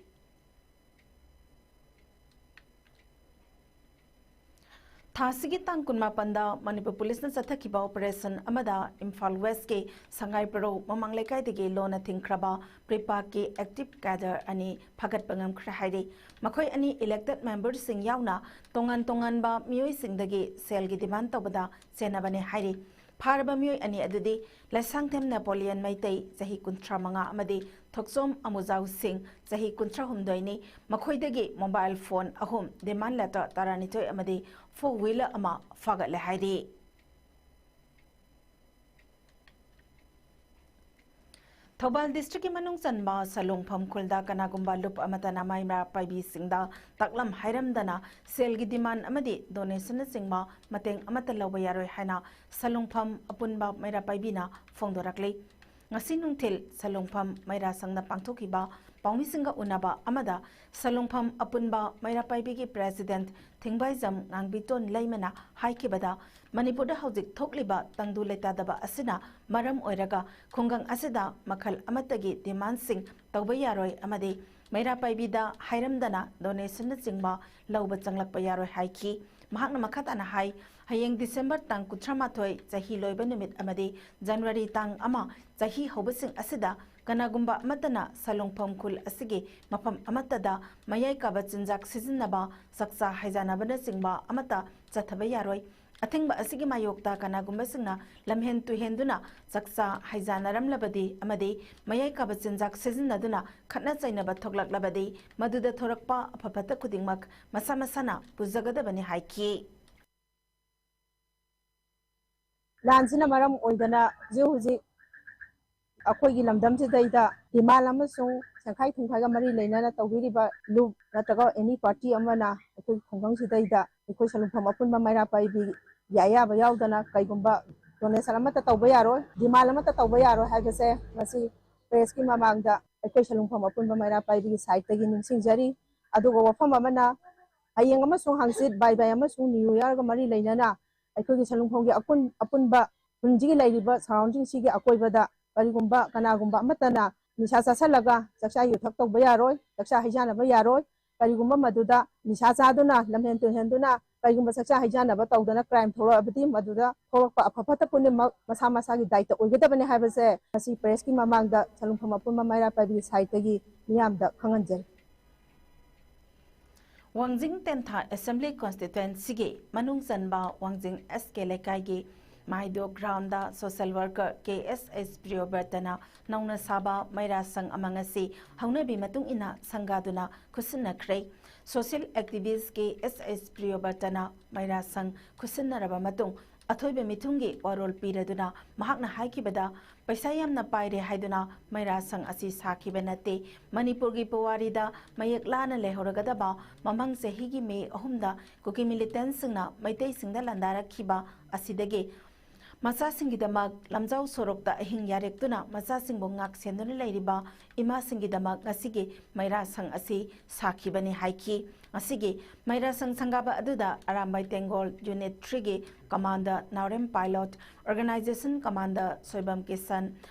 ꯊꯥ ꯑꯁꯤꯒꯤ ꯇꯥꯡ ꯀꯨꯟꯃꯥꯄꯟꯗ ꯃꯅꯤꯄꯨꯔ ꯄꯨꯂꯤꯁꯅ ꯆꯠꯊꯈꯤꯕ ꯑꯣꯄꯔꯦꯁꯟ ꯑꯃꯗ ꯏꯝꯐꯥꯜ ꯋꯦꯁꯀꯤ ꯁꯉꯥꯏ ꯄꯔꯧ ꯃꯃꯥꯡ ꯂꯩꯀꯥꯏꯗꯒꯤ ꯂꯣꯟꯅ ꯊꯤꯡꯈ꯭ꯔꯕ ꯄ꯭ꯔꯤꯄꯥꯛꯀꯤ ꯑꯦꯛꯇꯤꯚ ꯀꯦꯗꯔ ꯑꯅꯤ ꯐꯥꯒꯠꯄ ꯉꯝꯈ꯭ꯔꯦ ꯍꯥꯏꯔꯤ꯫ ꯃꯈꯣꯏ ꯑꯅꯤ ꯏꯂꯦꯛꯇꯦꯗ ꯃꯦꯝꯕꯔꯁꯤꯡ ꯌꯥꯎꯅ ꯇꯣꯉꯥꯟ ꯇꯣꯉꯥꯟꯕ ꯃꯤꯑꯣꯏꯁꯤꯡꯗꯒꯤ ꯁꯦꯜꯒꯤ ꯗꯤꯃꯥꯟ ꯇꯧꯕꯗ ꯆꯦꯟꯅꯕꯅꯦ ꯍꯥꯏꯔꯤ꯫ ꯐꯥꯔꯕ ꯃꯤꯑꯣꯏ ꯑꯅꯤ ꯑꯗꯨꯗꯤ ꯂꯩꯁꯥꯡꯊꯦꯝ ꯅꯦꯄꯣꯂꯤꯌꯟ ꯃꯩꯇꯩ, ꯆꯍꯤ ꯀꯨꯟꯊ꯭ꯔꯥ ꯃꯉꯥ, ꯑꯃꯗꯤ ꯊꯣꯛꯆꯣꯝ ꯑꯃꯨꯖꯥꯎ ꯁꯤꯡ, ꯆꯍꯤ ꯀꯨꯟꯊ꯭ꯔꯥ ꯍꯨꯝꯗꯣꯏꯅꯤ꯫ ꯃꯈꯣꯏꯗꯒꯤ ꯃꯣꯕꯥꯏꯜ ꯐꯣꯟ ꯑꯍꯨꯝ, ꯗꯤꯃꯥꯟ ꯂꯦꯇꯔ ꯇꯔꯥꯅꯤꯊꯣꯏ ꯑꯃꯗꯤ ꯐꯣꯔ ꯋꯤꯂꯔ ꯑꯃ ꯐꯥꯒꯠꯂꯦ ꯍꯥꯏꯔꯤ꯫ ꯊꯧꯕꯥꯜ ꯗꯤꯁꯇ꯭ꯔꯤꯛꯀꯤ ꯃꯅꯨꯡ ꯆꯟꯕ ꯁꯂꯨꯡꯐꯝ ꯈꯨꯜꯗ ꯀꯅꯥꯒꯨꯝꯕ ꯂꯨꯞ ꯑꯃꯠꯇꯅ ꯃꯩꯔꯥ ꯄꯥꯏꯕꯤꯁꯤꯡꯗ ꯇꯥꯛꯂꯝ ꯍꯥꯏꯔꯝꯗꯅ ꯁꯦꯜꯒꯤ ꯗꯤꯃꯥꯟ ꯑꯃꯗꯤ ꯗꯣꯅꯦꯁꯟꯅꯆꯤꯡꯕ ꯃꯇꯦꯡ ꯑꯃꯠꯇ ꯂꯧꯕ ꯌꯥꯔꯣꯏ ꯍꯥꯏꯅ ꯁꯂꯨꯡꯐꯝ ꯑꯄꯨꯟꯕ ꯃꯩꯔꯥ ꯄꯥꯏꯕꯤꯅ ꯐꯣꯡꯗꯣꯔꯛꯂꯤ꯫ ꯉꯁꯤ ꯅꯨꯡꯊꯤꯜ ꯁꯂꯨꯡꯐꯝ ꯃꯩꯔꯥ ꯁꯪꯗ ꯄꯥꯡꯊꯣꯛꯈꯤꯕ ꯄꯥꯎꯃꯤꯁꯤꯡꯒ ꯎꯅꯕ ꯑꯃꯗ ꯁꯂꯨꯡꯐꯝ ꯑꯄꯨꯟꯕ ꯃꯩꯔꯥ ꯄꯥꯏꯕꯤꯒꯤ ꯄ꯭ꯔꯦꯁꯤꯗꯦꯟꯠ ꯊꯤꯡꯕꯥꯏꯖꯝ ꯉꯥꯡꯕꯤꯇꯣꯟ ꯂꯩꯃꯅ ꯍꯥꯏꯈꯤꯕꯗ, ꯃꯅꯤꯄꯨꯔꯗ ꯍꯧꯖꯤꯛ ꯊꯣꯛꯂꯤꯕ ꯇꯪꯗꯨ ꯂꯩꯇꯥꯗꯕ ꯑꯁꯤꯅ ꯃꯔꯝ ꯑꯣꯏꯔꯒ ꯈꯨꯡꯒꯪ ꯑꯁꯤꯗ ꯃꯈꯜ ꯑꯃꯠꯇꯒꯤ ꯗꯤꯃꯥꯟꯁꯤꯡ ꯇꯧꯕ ꯌꯥꯔꯣꯏ ꯑꯃꯗꯤ ꯃꯩꯔꯥ ꯄꯥꯏꯕꯤꯗ ꯍꯥꯏꯔꯝꯗꯅ ꯗꯣꯅꯦꯁꯟꯅꯆꯤꯡꯕ ꯂꯧꯕ ꯆꯪꯂꯛꯄ ꯌꯥꯔꯣꯏ ꯍꯥꯏꯈꯤ꯫ ꯃꯍꯥꯛꯅ ꯃꯈꯥ ꯇꯥꯅ ꯍꯥꯏ, ꯍꯌꯦꯡ ꯗꯤꯁꯦꯝꯕꯔ ꯇꯥꯡ ꯀꯨꯟꯊ꯭ꯔꯥ ꯃꯥꯊꯣꯏ, ꯆꯍꯤ ꯂꯣꯏꯕ ꯅꯨꯃꯤꯠ ꯑꯃꯗꯤ ꯖꯅꯋꯥꯔꯤ ꯇꯥꯡ ꯑꯃ, ꯆꯍꯤ ꯍꯧꯕꯁꯤꯡ ꯑꯁꯤꯗ ꯀꯅꯥꯒꯨꯝꯕ ꯑꯃꯠꯇꯅ ꯁꯂꯨꯡꯐꯝ ꯈꯨꯜ ꯑꯁꯤꯒꯤ ꯃꯐꯝ ꯑꯃꯠꯇꯗ ꯃꯌꯥꯏ ꯀꯥꯕ ꯆꯤꯟꯖꯥꯛ ꯁꯤꯖꯤꯟꯅꯕ, ꯆꯥꯛꯆꯥ ꯍꯩꯖꯥꯟꯅꯕꯅꯆꯤꯡꯕ ꯑꯃꯠꯇ ꯆꯠꯊꯕ ꯌꯥꯔꯣꯏ꯫ ꯑꯊꯤꯡꯕ ꯑꯁꯤꯒꯤ ꯃꯥꯌꯣꯛꯇ ꯀꯅꯥꯒꯨꯝꯕꯁꯤꯡꯅ ꯂꯝꯍꯦꯟ ꯇꯨꯍꯦꯟꯗꯨꯅ ꯆꯥꯛꯆꯥ ꯍꯩꯖꯥꯟꯅꯔꯝꯂꯕꯗꯤ ꯑꯃꯗꯤ ꯃꯌꯥꯏ ꯀꯥꯕ ꯆꯤꯟꯖꯥꯛ ꯁꯤꯖꯤꯟꯅꯗꯨꯅ ꯈꯠꯅ ꯆꯩꯅꯕ ꯊꯣꯛꯂꯛꯂꯕꯗꯤ, ꯃꯗꯨꯗ ꯊꯣꯔꯛꯄ ꯑꯐ ꯐꯠꯇ ꯈꯨꯗꯤꯡꯃꯛ ꯃꯁꯥ ꯃꯁꯥꯅ ꯄꯨꯖꯒꯗꯕꯅꯤ ꯍꯥꯏꯈꯤ꯫ ꯂꯥꯟꯁꯤꯅ ꯃꯔꯝ ꯑꯣꯏꯗꯅ ꯍꯧꯖꯤꯛ ꯍꯧꯖꯤꯛ ꯑꯩꯈꯣꯏꯒꯤ ꯂꯝꯗꯝꯁꯤꯗꯩꯗ ꯗꯤꯃꯥꯟ ꯑꯃꯁꯨꯡ ꯁꯦꯟꯈꯥꯏ ꯊꯨꯝꯈꯥꯏꯒ ꯃꯔꯤ ꯂꯩꯅꯅ ꯇꯧꯕꯤꯔꯤꯕ ꯂꯨꯞ ꯅꯠꯇ꯭ꯔꯒ ꯑꯦꯅꯤ ꯄꯥꯔꯇꯤ ꯑꯃꯅ ꯑꯩꯈꯣꯏꯒꯤ ꯈꯨꯡꯒꯪꯁꯤꯗꯩꯗ ꯑꯩꯈꯣꯏ ꯁꯂꯨꯡꯐꯝ ꯑꯄꯨꯟꯕ ꯃꯩꯔꯥ ꯄꯥꯏꯕꯤ ꯌꯥꯏ ꯌꯥꯕ ꯌꯥꯎꯗꯅ ꯀꯩꯒꯨꯝꯕ ꯗꯣꯅꯦꯁꯟ ꯑꯃꯠꯇ ꯇꯧꯕ ꯌꯥꯔꯣꯏ, ꯗꯤꯃꯥꯟ ꯑꯃꯠꯇ ꯇꯧꯕ ꯌꯥꯔꯣꯏ ꯍꯥꯏꯕꯁꯦ ꯉꯁꯤ ꯄ꯭ꯔꯦꯁꯀꯤ ꯃꯃꯥꯡꯗ ꯑꯩꯈꯣꯏ ꯁꯂꯨꯡꯐꯝ ꯑꯄꯨꯟꯕ ꯃꯩꯔꯥ ꯄꯥꯏꯕꯤꯒꯤ ꯁꯥꯏꯠꯇꯒꯤ ꯅꯤꯡꯁꯤꯡꯖꯔꯤ꯫ ꯑꯗꯨꯒ ꯋꯥꯐꯝ ꯑꯃꯅ, ꯍꯌꯦꯡ ꯑꯃꯁꯨꯡ ꯍꯪꯆꯤꯠ ꯕꯥꯏ ꯕꯥꯏ ꯑꯃꯁꯨꯡ ꯅ꯭ꯌꯨ ꯌꯔꯒ ꯃꯔꯤ ꯂꯩꯅꯅ ꯑꯩꯈꯣꯏꯒꯤ ꯁꯂꯨꯡꯐꯝꯒꯤ ꯑꯀꯨꯟ-, ꯑꯄꯨꯟꯕ ꯈꯨꯟꯁꯤꯒꯤ ꯂꯩꯔꯤꯕ ꯁꯔꯥꯎꯟꯗꯤꯡꯁꯤꯒꯤ ꯑꯀꯣꯏꯕꯗ ꯀꯔꯤꯒꯨꯝꯕ ꯀꯅꯥꯒꯨꯝꯕ ꯑꯃꯠꯇꯅ ꯅꯤꯁꯥ ꯆꯥꯁꯤꯜꯂꯒ ꯆꯥꯛꯆꯥ ꯌꯨꯊꯛ ꯇꯧꯕ ꯌꯥꯔꯣꯏ, ꯆꯥꯛꯆꯥ ꯍꯩꯖꯥꯟꯅꯕ ꯌꯥꯔꯣꯏ꯫ ꯀꯔꯤꯒꯨꯝꯕ ꯃꯗꯨꯗ ꯅꯤꯁꯥ ꯆꯥꯗꯨꯅ ꯂꯝꯍꯦꯟ ꯇꯨꯍꯦꯟꯗꯨꯅ ꯀꯩꯒꯨꯝꯕ ꯆꯥꯛꯆꯥ ꯍꯩꯖꯥꯟꯅꯕ ꯇꯧꯗꯅ ꯀ꯭ꯔꯥꯏꯝ ꯊꯣꯛꯂꯛꯑꯕꯗꯤ ꯃꯗꯨꯗ ꯊꯣꯛꯂꯛꯄ ꯑꯐ ꯐꯠꯇ ꯄꯨꯝꯅꯃꯛ ꯃꯁꯥ ꯃꯁꯥꯒꯤ ꯗꯥꯏꯇ ꯑꯣꯏꯒꯗꯕꯅꯤ ꯍꯥꯏꯕꯁꯦ ꯉꯁꯤ ꯄ꯭ꯔꯦꯁꯀꯤ ꯃꯃꯥꯡꯗ ꯁꯂꯨꯡꯐꯝ ꯑꯄꯨꯟꯕ ꯃꯩꯔꯥ ꯄꯥꯏꯕꯤꯒꯤ ꯁꯥꯏꯠꯇꯒꯤ ꯃꯤꯌꯥꯝꯗ ꯈꯪꯍꯟꯖꯔꯤ꯫ ꯋꯥꯡꯖꯤꯡ ꯇꯦꯟꯊꯥ ꯑꯦꯁꯦꯝꯕ꯭ꯂꯤ ꯀꯣꯟꯁꯇꯤꯇ꯭ꯋꯦꯟꯁꯤꯒꯤ ꯃꯅꯨꯡ ꯆꯟꯕ ꯋꯥꯡꯖꯤꯡ ꯑꯦꯁ ꯀꯦ ꯂꯩꯀꯥꯏꯒꯤ ꯃꯥꯏꯗꯣ ꯒ꯭ꯔꯥꯎꯟꯗ ꯁꯣꯁꯦꯜ ꯋꯥꯔꯀꯔ ꯀꯦ ꯑꯦꯁ ꯑꯦꯁ ꯄ꯭ꯔꯤꯌꯣꯕ꯭ꯔꯇꯅ ꯅꯧꯅ ꯁꯥꯕ ꯃꯩꯔꯥ ꯁꯪ ꯑꯃ ꯉꯁꯤ ꯍꯧꯅꯕꯤ ꯃꯇꯨꯡ ꯏꯟꯅ ꯁꯪꯒꯥꯗꯨꯅ ꯈꯨꯠꯁꯤꯟꯅꯈ꯭ꯔꯦ꯫ ꯁꯣꯁꯦꯜ ꯑꯦꯛꯇꯤꯚꯤꯁ ꯀꯦ ꯑꯦꯁ ꯑꯦꯁ ꯄ꯭ꯔꯤꯌꯣꯕ꯭ꯔꯇꯅ ꯃꯩꯔꯥ ꯁꯪ ꯈꯨꯠꯁꯤꯟꯅꯔꯕ ꯃꯇꯨꯡ ꯑꯊꯣꯏꯕ ꯃꯤꯊꯨꯡꯒꯤ ꯋꯥꯔꯣꯜ ꯄꯤꯔꯗꯨꯅ ꯃꯍꯥꯛꯅ ꯍꯥꯏꯈꯤꯕꯗ, ꯄꯩꯁꯥ ꯌꯥꯝꯅ ꯄꯥꯏꯔꯦ ꯍꯥꯏꯗꯨꯅ ꯃꯩꯔꯥ ꯁꯪ ꯑꯁꯤ ꯁꯥꯈꯤꯕ ꯅꯠꯇꯦ꯫ ꯃꯅꯤꯄꯨꯔꯒꯤ ꯄꯨꯋꯥꯔꯤꯗ ꯃꯌꯦꯛ ꯂꯥꯅ ꯂꯩꯍꯧꯔꯒꯗꯕ ꯃꯃꯥꯡ ꯆꯍꯤꯒꯤ ꯃꯦ ꯑꯍꯨꯝꯗ ꯀꯨꯀꯤ ꯃꯤꯂꯤꯇꯦꯟꯁꯤꯡꯅ ꯃꯩꯇꯩꯁꯤꯡꯗ ꯂꯥꯟꯗꯥꯔꯛꯈꯤꯕ ꯑꯁꯤꯗꯒꯤ ꯃꯆꯥꯁꯤꯡꯒꯤꯗꯃꯛ ꯂꯝꯖꯥꯎ ꯁꯣꯔꯣꯛꯇ ꯑꯍꯤꯡ ꯌꯥꯔꯦꯛꯇꯨꯅ ꯃꯆꯥꯁꯤꯡꯕꯨ ꯉꯥꯛ ꯁꯦꯟꯗꯨꯅ ꯂꯩꯔꯤꯕ ꯏꯃꯥꯁꯤꯡꯒꯤꯗꯃꯛ ꯉꯁꯤꯒꯤ ꯃꯩꯔꯥ ꯁꯪ ꯑꯁꯤ ꯁꯥꯈꯤꯕꯅꯤ ꯍꯥꯏꯈꯤ꯫ ꯉꯁꯤꯒꯤ ꯃꯩꯔꯥ ꯁꯪ ꯁꯪꯒꯥꯕ ꯑꯗꯨꯗ ꯑꯔꯥꯝꯕꯥꯏ ꯇꯦꯡꯒꯣꯜ ꯌꯨꯅꯤꯠ ꯊ꯭ꯔꯤꯒꯤ ꯀꯃꯥꯟꯗꯔ ꯅꯥꯎꯔꯦꯝ pilot, organisation commander Soibam Kisan,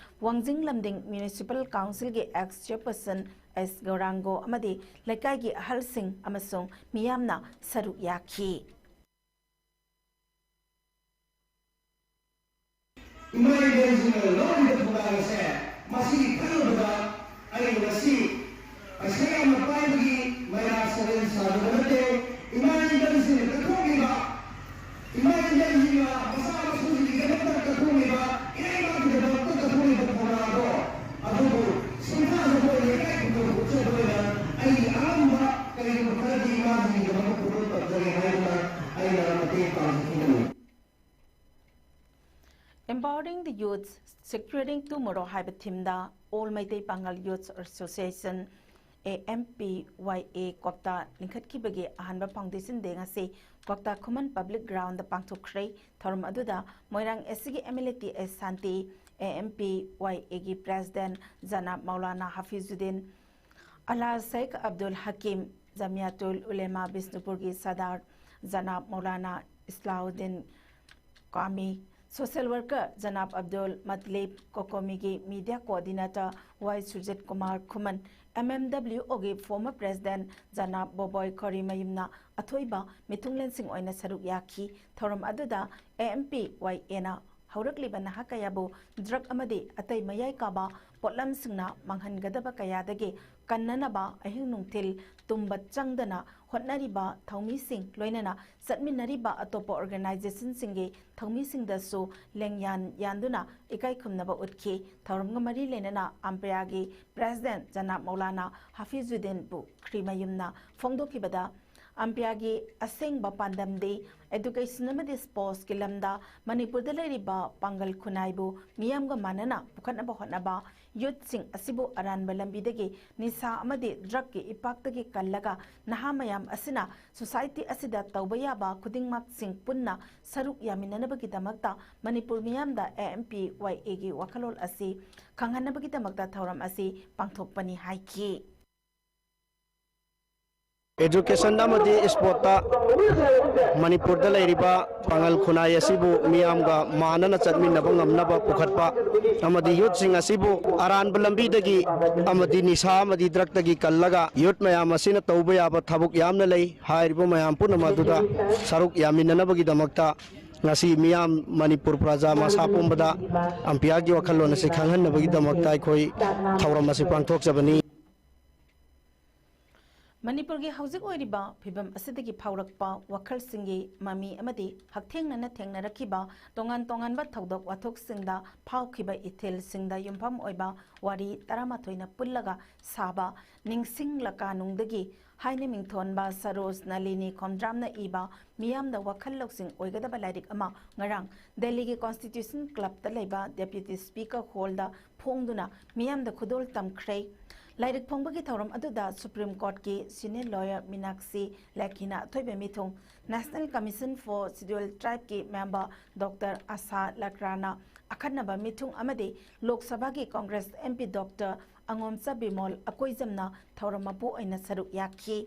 ꯋꯥꯡꯖꯤꯡ ꯂꯝꯗꯤꯡ ꯃ꯭ꯌꯨꯅꯤꯁꯤꯄꯥꯜ ꯀꯥꯎꯟꯁꯤꯜꯒꯤ ꯑꯦꯛꯁ ꯆꯤꯌꯔꯄꯔꯁꯟ ꯑꯦꯁ ꯒꯧꯔꯥꯡꯒꯣ ꯑꯃꯗꯤ ꯂꯩꯀꯥꯏꯒꯤ ꯑꯍꯜꯁꯤꯡ ꯑꯃꯁꯨꯡ ꯃꯤꯌꯥꯝꯅ ꯁꯔꯨꯛ ꯌꯥꯈꯤ꯫ ꯏꯃꯥ ꯏꯕꯦꯜꯁꯤꯡꯅ ꯂꯧꯔꯤꯕ ꯊꯧꯗꯥꯡ ꯑꯁꯦ ꯃꯁꯤ ꯈꯜꯂꯨꯕꯗ ꯑꯩ ꯉꯁꯤ ꯄꯩꯁꯥ ꯌꯥꯝꯅ ꯄꯥꯏꯕꯒꯤ ꯃꯩꯔꯥ ꯁꯪꯂꯦꯟ ꯁꯥꯗꯕ ꯅꯠꯇꯦ꯫ ꯏꯃꯥ ꯏꯕꯦꯜꯁꯤꯡꯅ ꯀꯠꯊꯣꯛꯂꯤꯕ, ꯏꯃꯥ ꯏꯕꯦꯜꯁꯤꯡꯅ ꯃꯆꯥ ꯃꯁꯨꯁꯤꯡꯒꯤꯗꯃꯛꯇ ꯀꯠꯊꯣꯛꯂꯤꯕ, ꯏꯔꯩꯕꯥꯛꯀꯤꯗꯃꯛꯇ ꯀꯠꯊꯣꯛꯂꯤꯕ ꯊꯧꯗꯥꯡ ꯑꯗꯣ ꯑꯗꯨꯕꯨ ꯁꯤꯡꯊꯥ ꯁꯛꯄ ꯂꯩꯀꯥꯏ ꯈꯨꯟꯗꯣꯛꯄ ꯆꯠꯄ ꯑꯣꯏꯅ ꯑꯩꯒꯤ ꯑꯉꯝꯕ ꯀꯔꯤꯒꯨꯝꯕ ꯈꯔꯗꯤ ꯏꯃꯥꯁꯤꯡꯒꯤꯗꯃꯛꯇ ꯄꯨꯊꯣꯛ ꯇꯝꯖꯒꯦ ꯍꯥꯏꯗꯨꯅ ꯑꯩꯅ ꯃꯇꯦꯡ ꯄꯥꯡꯖꯈꯤꯕꯅꯤ꯫ Empowering the Youth, Securing Tomorrow ꯍꯥꯏꯕ ꯊꯤꯝꯗ All Meitei Pangal Youth Association, A M P Y A, ꯀ꯭ꯋꯥꯛꯇꯥ ꯂꯤꯡꯈꯠꯈꯤꯕꯒꯤ ꯑꯍꯥꯟꯕ foundation day ꯉꯁꯤ ꯀ꯭ꯋꯥꯛꯇꯥ ꯈꯨꯃꯟ ꯄꯕ꯭ꯂꯤꯛ ꯒ꯭ꯔꯥꯎꯟꯗ ꯄꯥꯡꯊꯣꯛꯈ꯭ꯔꯦ꯫ ꯊꯧꯔꯝ ꯑꯗꯨꯗ ꯃꯣꯏꯔꯥꯡ ꯑꯦꯁ ꯁꯤꯒꯤ M L A T S Shanti, A M P Y ꯑꯦꯒꯤ ꯄ꯭ꯔꯦꯁꯤꯗꯦꯟꯠ ꯖꯅꯥꯕ ꯃꯧꯂꯥꯅꯥ ꯍꯥꯐꯤꯖꯨꯗꯤꯟ, ꯑꯂꯥ ꯁꯦꯈ ꯑꯕꯗꯨꯜ ꯍꯀꯤꯝ, ꯖꯃꯤꯌꯥꯇꯨꯜ ꯎꯂꯦꯃꯥ ꯕꯤꯁꯅꯨꯄꯨꯔꯒꯤ ꯁꯗꯥꯔ ꯖꯅꯥꯕ ꯃꯧꯂꯥꯅꯥ ꯏꯁꯂꯥꯎꯗꯤꯟ ꯀꯥꯃꯤ, Social worker ꯖꯅꯥꯕ ꯑꯕꯗꯨꯜ ꯃꯇꯂꯤꯕ, ꯀꯣꯀꯣꯃꯤꯒꯤ media coordinator Y Sujit Kumar Khuman, M M W O ꯒꯤ former president ꯖꯅꯥꯕ ꯕꯣꯕꯣꯏ ꯈꯣꯔꯤꯃꯌꯨꯝꯅ ꯑꯊꯣꯏꯕ ꯃꯤꯊꯨꯡꯂꯦꯟꯁꯤꯡ ꯑꯣꯏꯅ ꯁꯔꯨꯛ ꯌꯥꯈꯤ꯫ ꯊꯧꯔꯝ ꯑꯗꯨꯗ A M P Y A ꯅ ꯍꯧꯔꯛꯂꯤꯕ ꯅꯍꯥ ꯀꯌꯥꯕꯨ drug ꯑꯃꯗꯤ ꯑꯇꯩ ꯃꯌꯥꯏ ꯀꯥꯕ ꯄꯣꯠꯂꯝꯁꯤꯡꯅ ꯃꯥꯡꯍꯟꯒꯗꯕ ꯀꯌꯥꯗꯒꯤ ꯀꯟꯅꯅꯕ ꯑꯍꯤꯡ ꯅꯨꯡꯊꯤꯜ ꯇꯨꯝꯕ ꯆꯪꯗꯅ ꯍꯣꯠꯅꯔꯤꯕ ꯊꯧꯃꯤꯁꯤꯡ, ꯂꯣꯏꯅꯅ ꯆꯠꯃꯤꯟꯅꯔꯤꯕ ꯑꯇꯣꯞꯄ organization ꯁꯤꯡꯒꯤ ꯊꯧꯃꯤꯁꯤꯡꯗꯁꯨ ꯂꯦꯡꯌꯥꯟ ꯌꯥꯟꯗꯨꯅ ꯏꯀꯥꯏ ꯈꯨꯝꯅꯕ ꯎꯠꯈꯤ꯫ ꯊꯧꯔꯝꯒ ꯃꯔꯤ ꯂꯩꯅꯅ ꯑꯝꯄꯤꯌꯥꯒꯤ president ꯖꯅꯥꯕ ꯃꯧꯂꯥꯅꯥ ꯍꯥꯐꯤꯖꯨꯗꯤꯟꯕꯨ ꯈ꯭ꯔꯤꯃꯌꯨꯝꯅ ꯐꯣꯡꯗꯣꯛꯈꯤꯕꯗ, ꯑꯝꯄꯤꯌꯥꯒꯤ ꯑꯁꯦꯡꯕ ꯄꯥꯟꯗꯝꯗꯤ education ꯑꯃꯗꯤ sports ꯀꯤ ꯂꯝꯗ ꯃꯅꯤꯄꯨꯔꯗ ꯂꯩꯔꯤꯕ ꯄꯥꯡꯒꯜ ꯈꯨꯟꯅꯥꯏꯕꯨ ꯃꯤꯌꯥꯝꯒ ꯃꯥꯟꯅꯅ ꯄꯨꯈꯠꯅꯕ ꯍꯣꯠꯅꯕ, youth ꯁꯤꯡ ꯑꯁꯤꯕꯨ ꯑꯔꯥꯟꯕ ꯂꯝꯕꯤꯗꯒꯤ ꯅꯤꯁꯥ ꯑꯃꯗꯤ drug ꯀꯤ ꯏꯄꯥꯛꯇꯒꯤ ꯀꯜꯂꯒ ꯅꯍꯥ ꯃꯌꯥꯝ ꯑꯁꯤꯅ society ꯑꯁꯤꯗ ꯇꯧꯕ ꯌꯥꯕ ꯈꯨꯗꯤꯡꯃꯛꯁꯤꯡ ꯄꯨꯟꯅ ꯁꯔꯨꯛ ꯌꯥꯃꯤꯟꯅꯅꯕꯒꯤꯗꯃꯛꯇ ꯃꯅꯤꯄꯨꯔ ꯃꯤꯌꯥꯝꯗ A M P Y A ꯒꯤ ꯋꯥꯈꯜꯂꯣꯟ ꯑꯁꯤ ꯈꯪꯍꯟꯅꯕꯒꯤꯗꯃꯛꯇ ꯊꯧꯔꯝ ꯑꯁꯤ ꯄꯥꯡꯊꯣꯛꯄꯅꯤ ꯍꯥꯏꯈꯤ꯫ Education ꯑꯃꯗꯤ sports ꯇ ꯃꯅꯤꯄꯨꯔꯗ ꯂꯩꯔꯤꯕ ꯄꯥꯡꯒꯜ ꯈꯨꯟꯅꯥꯏ ꯑꯁꯤꯕꯨ ꯃꯤꯌꯥꯝꯒ ꯃꯥꯟꯅꯅ ꯆꯠꯃꯤꯟꯅꯕ ꯉꯝꯅꯕ ꯄꯨꯈꯠꯄ ꯑꯃꯗꯤ youth ꯁꯤꯡ ꯑꯁꯤꯕꯨ ꯑꯔꯥꯟꯕ ꯂꯝꯕꯤꯗꯒꯤ ꯑꯃꯗꯤ ꯅꯤꯁꯥ ꯑꯃꯗꯤ drug ꯇꯒꯤ ꯀꯜꯂꯒ youth ꯃꯌꯥꯝ ꯑꯁꯤꯅ ꯇꯧꯕ ꯌꯥꯕ ꯊꯕꯛ ꯌꯥꯝꯅ ꯂꯩ꯫ ꯍꯥꯏꯔꯤꯕ ꯃꯌꯥꯝ ꯄꯨꯝꯅꯃꯛ ꯑꯗꯨꯗ ꯁꯔꯨꯛ ꯌꯥꯃꯤꯟꯅꯅꯕꯒꯤꯗꯃꯛꯇ ꯉꯁꯤ ꯃꯤꯌꯥꯝ ꯃꯅꯤꯄꯨꯔ ꯄ꯭ꯔꯖꯥ ꯃꯁꯥ ꯄꯨꯝꯕꯗ ꯑꯝꯄꯤꯌꯥꯒꯤ ꯋꯥꯈꯜꯂꯣꯟ ꯑꯁꯤ ꯈꯪꯍꯟꯅꯕꯒꯤꯗꯃꯛꯇ ꯑꯩꯈꯣꯏ ꯊꯧꯔꯝ ꯑꯁꯤ ꯄꯥꯡꯊꯣꯛꯆꯕꯅꯤ꯫ ꯃꯅꯤꯄꯨꯔꯒꯤ ꯍꯧꯖꯤꯛ ꯑꯣꯏꯔꯤꯕ ꯐꯤꯚꯝ ꯑꯁꯤꯗꯒꯤ ꯐꯥꯎꯔꯛꯄ ꯋꯥꯈꯜꯁꯤꯡꯒꯤ ꯃꯃꯤ ꯑꯃꯗꯤ ꯍꯛꯊꯦꯡꯅꯅ ꯊꯦꯡꯅꯔꯛꯈꯤꯕ ꯇꯣꯉꯥꯟ ꯇꯣꯉꯥꯟꯕ ꯊꯧꯗꯣꯛ ꯋꯥꯊꯣꯛꯁꯤꯡꯗ ꯐꯥꯎꯈꯤꯕ ꯏꯊꯤꯜꯁꯤꯡꯗ ꯌꯨꯝꯐꯝ ꯑꯣꯏꯕ ꯋꯥꯔꯤ ꯇꯔꯥꯃꯥꯊꯣꯏꯅ ꯄꯨꯜꯂꯒ ꯁꯥꯕ ꯅꯤꯡꯁꯤꯡꯂꯀꯥꯅꯨꯡꯗꯒꯤ ꯍꯥꯏꯅ ꯃꯤꯡꯊꯣꯟꯕ ꯁꯔꯣꯖ ꯅꯂꯤꯅꯤ ꯈꯣꯝꯗ꯭ꯔꯥꯝꯅ ꯏꯕ ꯃꯤꯌꯥꯝꯗ ꯋꯥꯈꯜ ꯂꯧꯁꯤꯡ ꯑꯣꯏꯒꯗꯕ ꯂꯥꯏꯔꯤꯛ ꯑꯃ ꯉꯔꯥꯡ ꯗꯦꯜꯂꯤꯒꯤ Constitution Club ꯇ ꯂꯩꯕ Deputy Speaker Hall ꯗ ꯐꯣꯡꯗꯨꯅ ꯃꯤꯌꯥꯝꯗ ꯈꯨꯗꯣꯜ ꯇꯝꯈ꯭ꯔꯦ꯫ ꯂꯥꯏꯔꯤꯛ ꯐꯣꯡꯕꯒꯤ ꯊꯧꯔꯝ ꯑꯗꯨꯗ Supreme Court ꯀꯤ senior lawyer ꯃꯤꯅꯥꯛꯁꯤ ꯂꯦꯈꯤꯅ ꯑꯊꯣꯏꯕ ꯃꯤꯊꯨꯡ, National Commission for Scheduled Tribe ꯀꯤ member Doctor ꯑꯁꯥ ꯂꯀ꯭ꯔꯥꯅ ꯑꯈꯟꯅꯕ ꯃꯤꯊꯨꯡ ꯑꯃꯗꯤ ꯂꯣꯛ ꯁꯚꯥꯒꯤ Congress M P Doctor ꯑꯉꯣꯝꯆꯥ Bimol ꯑꯀꯣꯏꯖꯝꯅ ꯊꯧꯔꯝ ꯃꯄꯨ ꯑꯣꯏꯅ ꯁꯔꯨꯛ ꯌꯥꯈꯤ꯫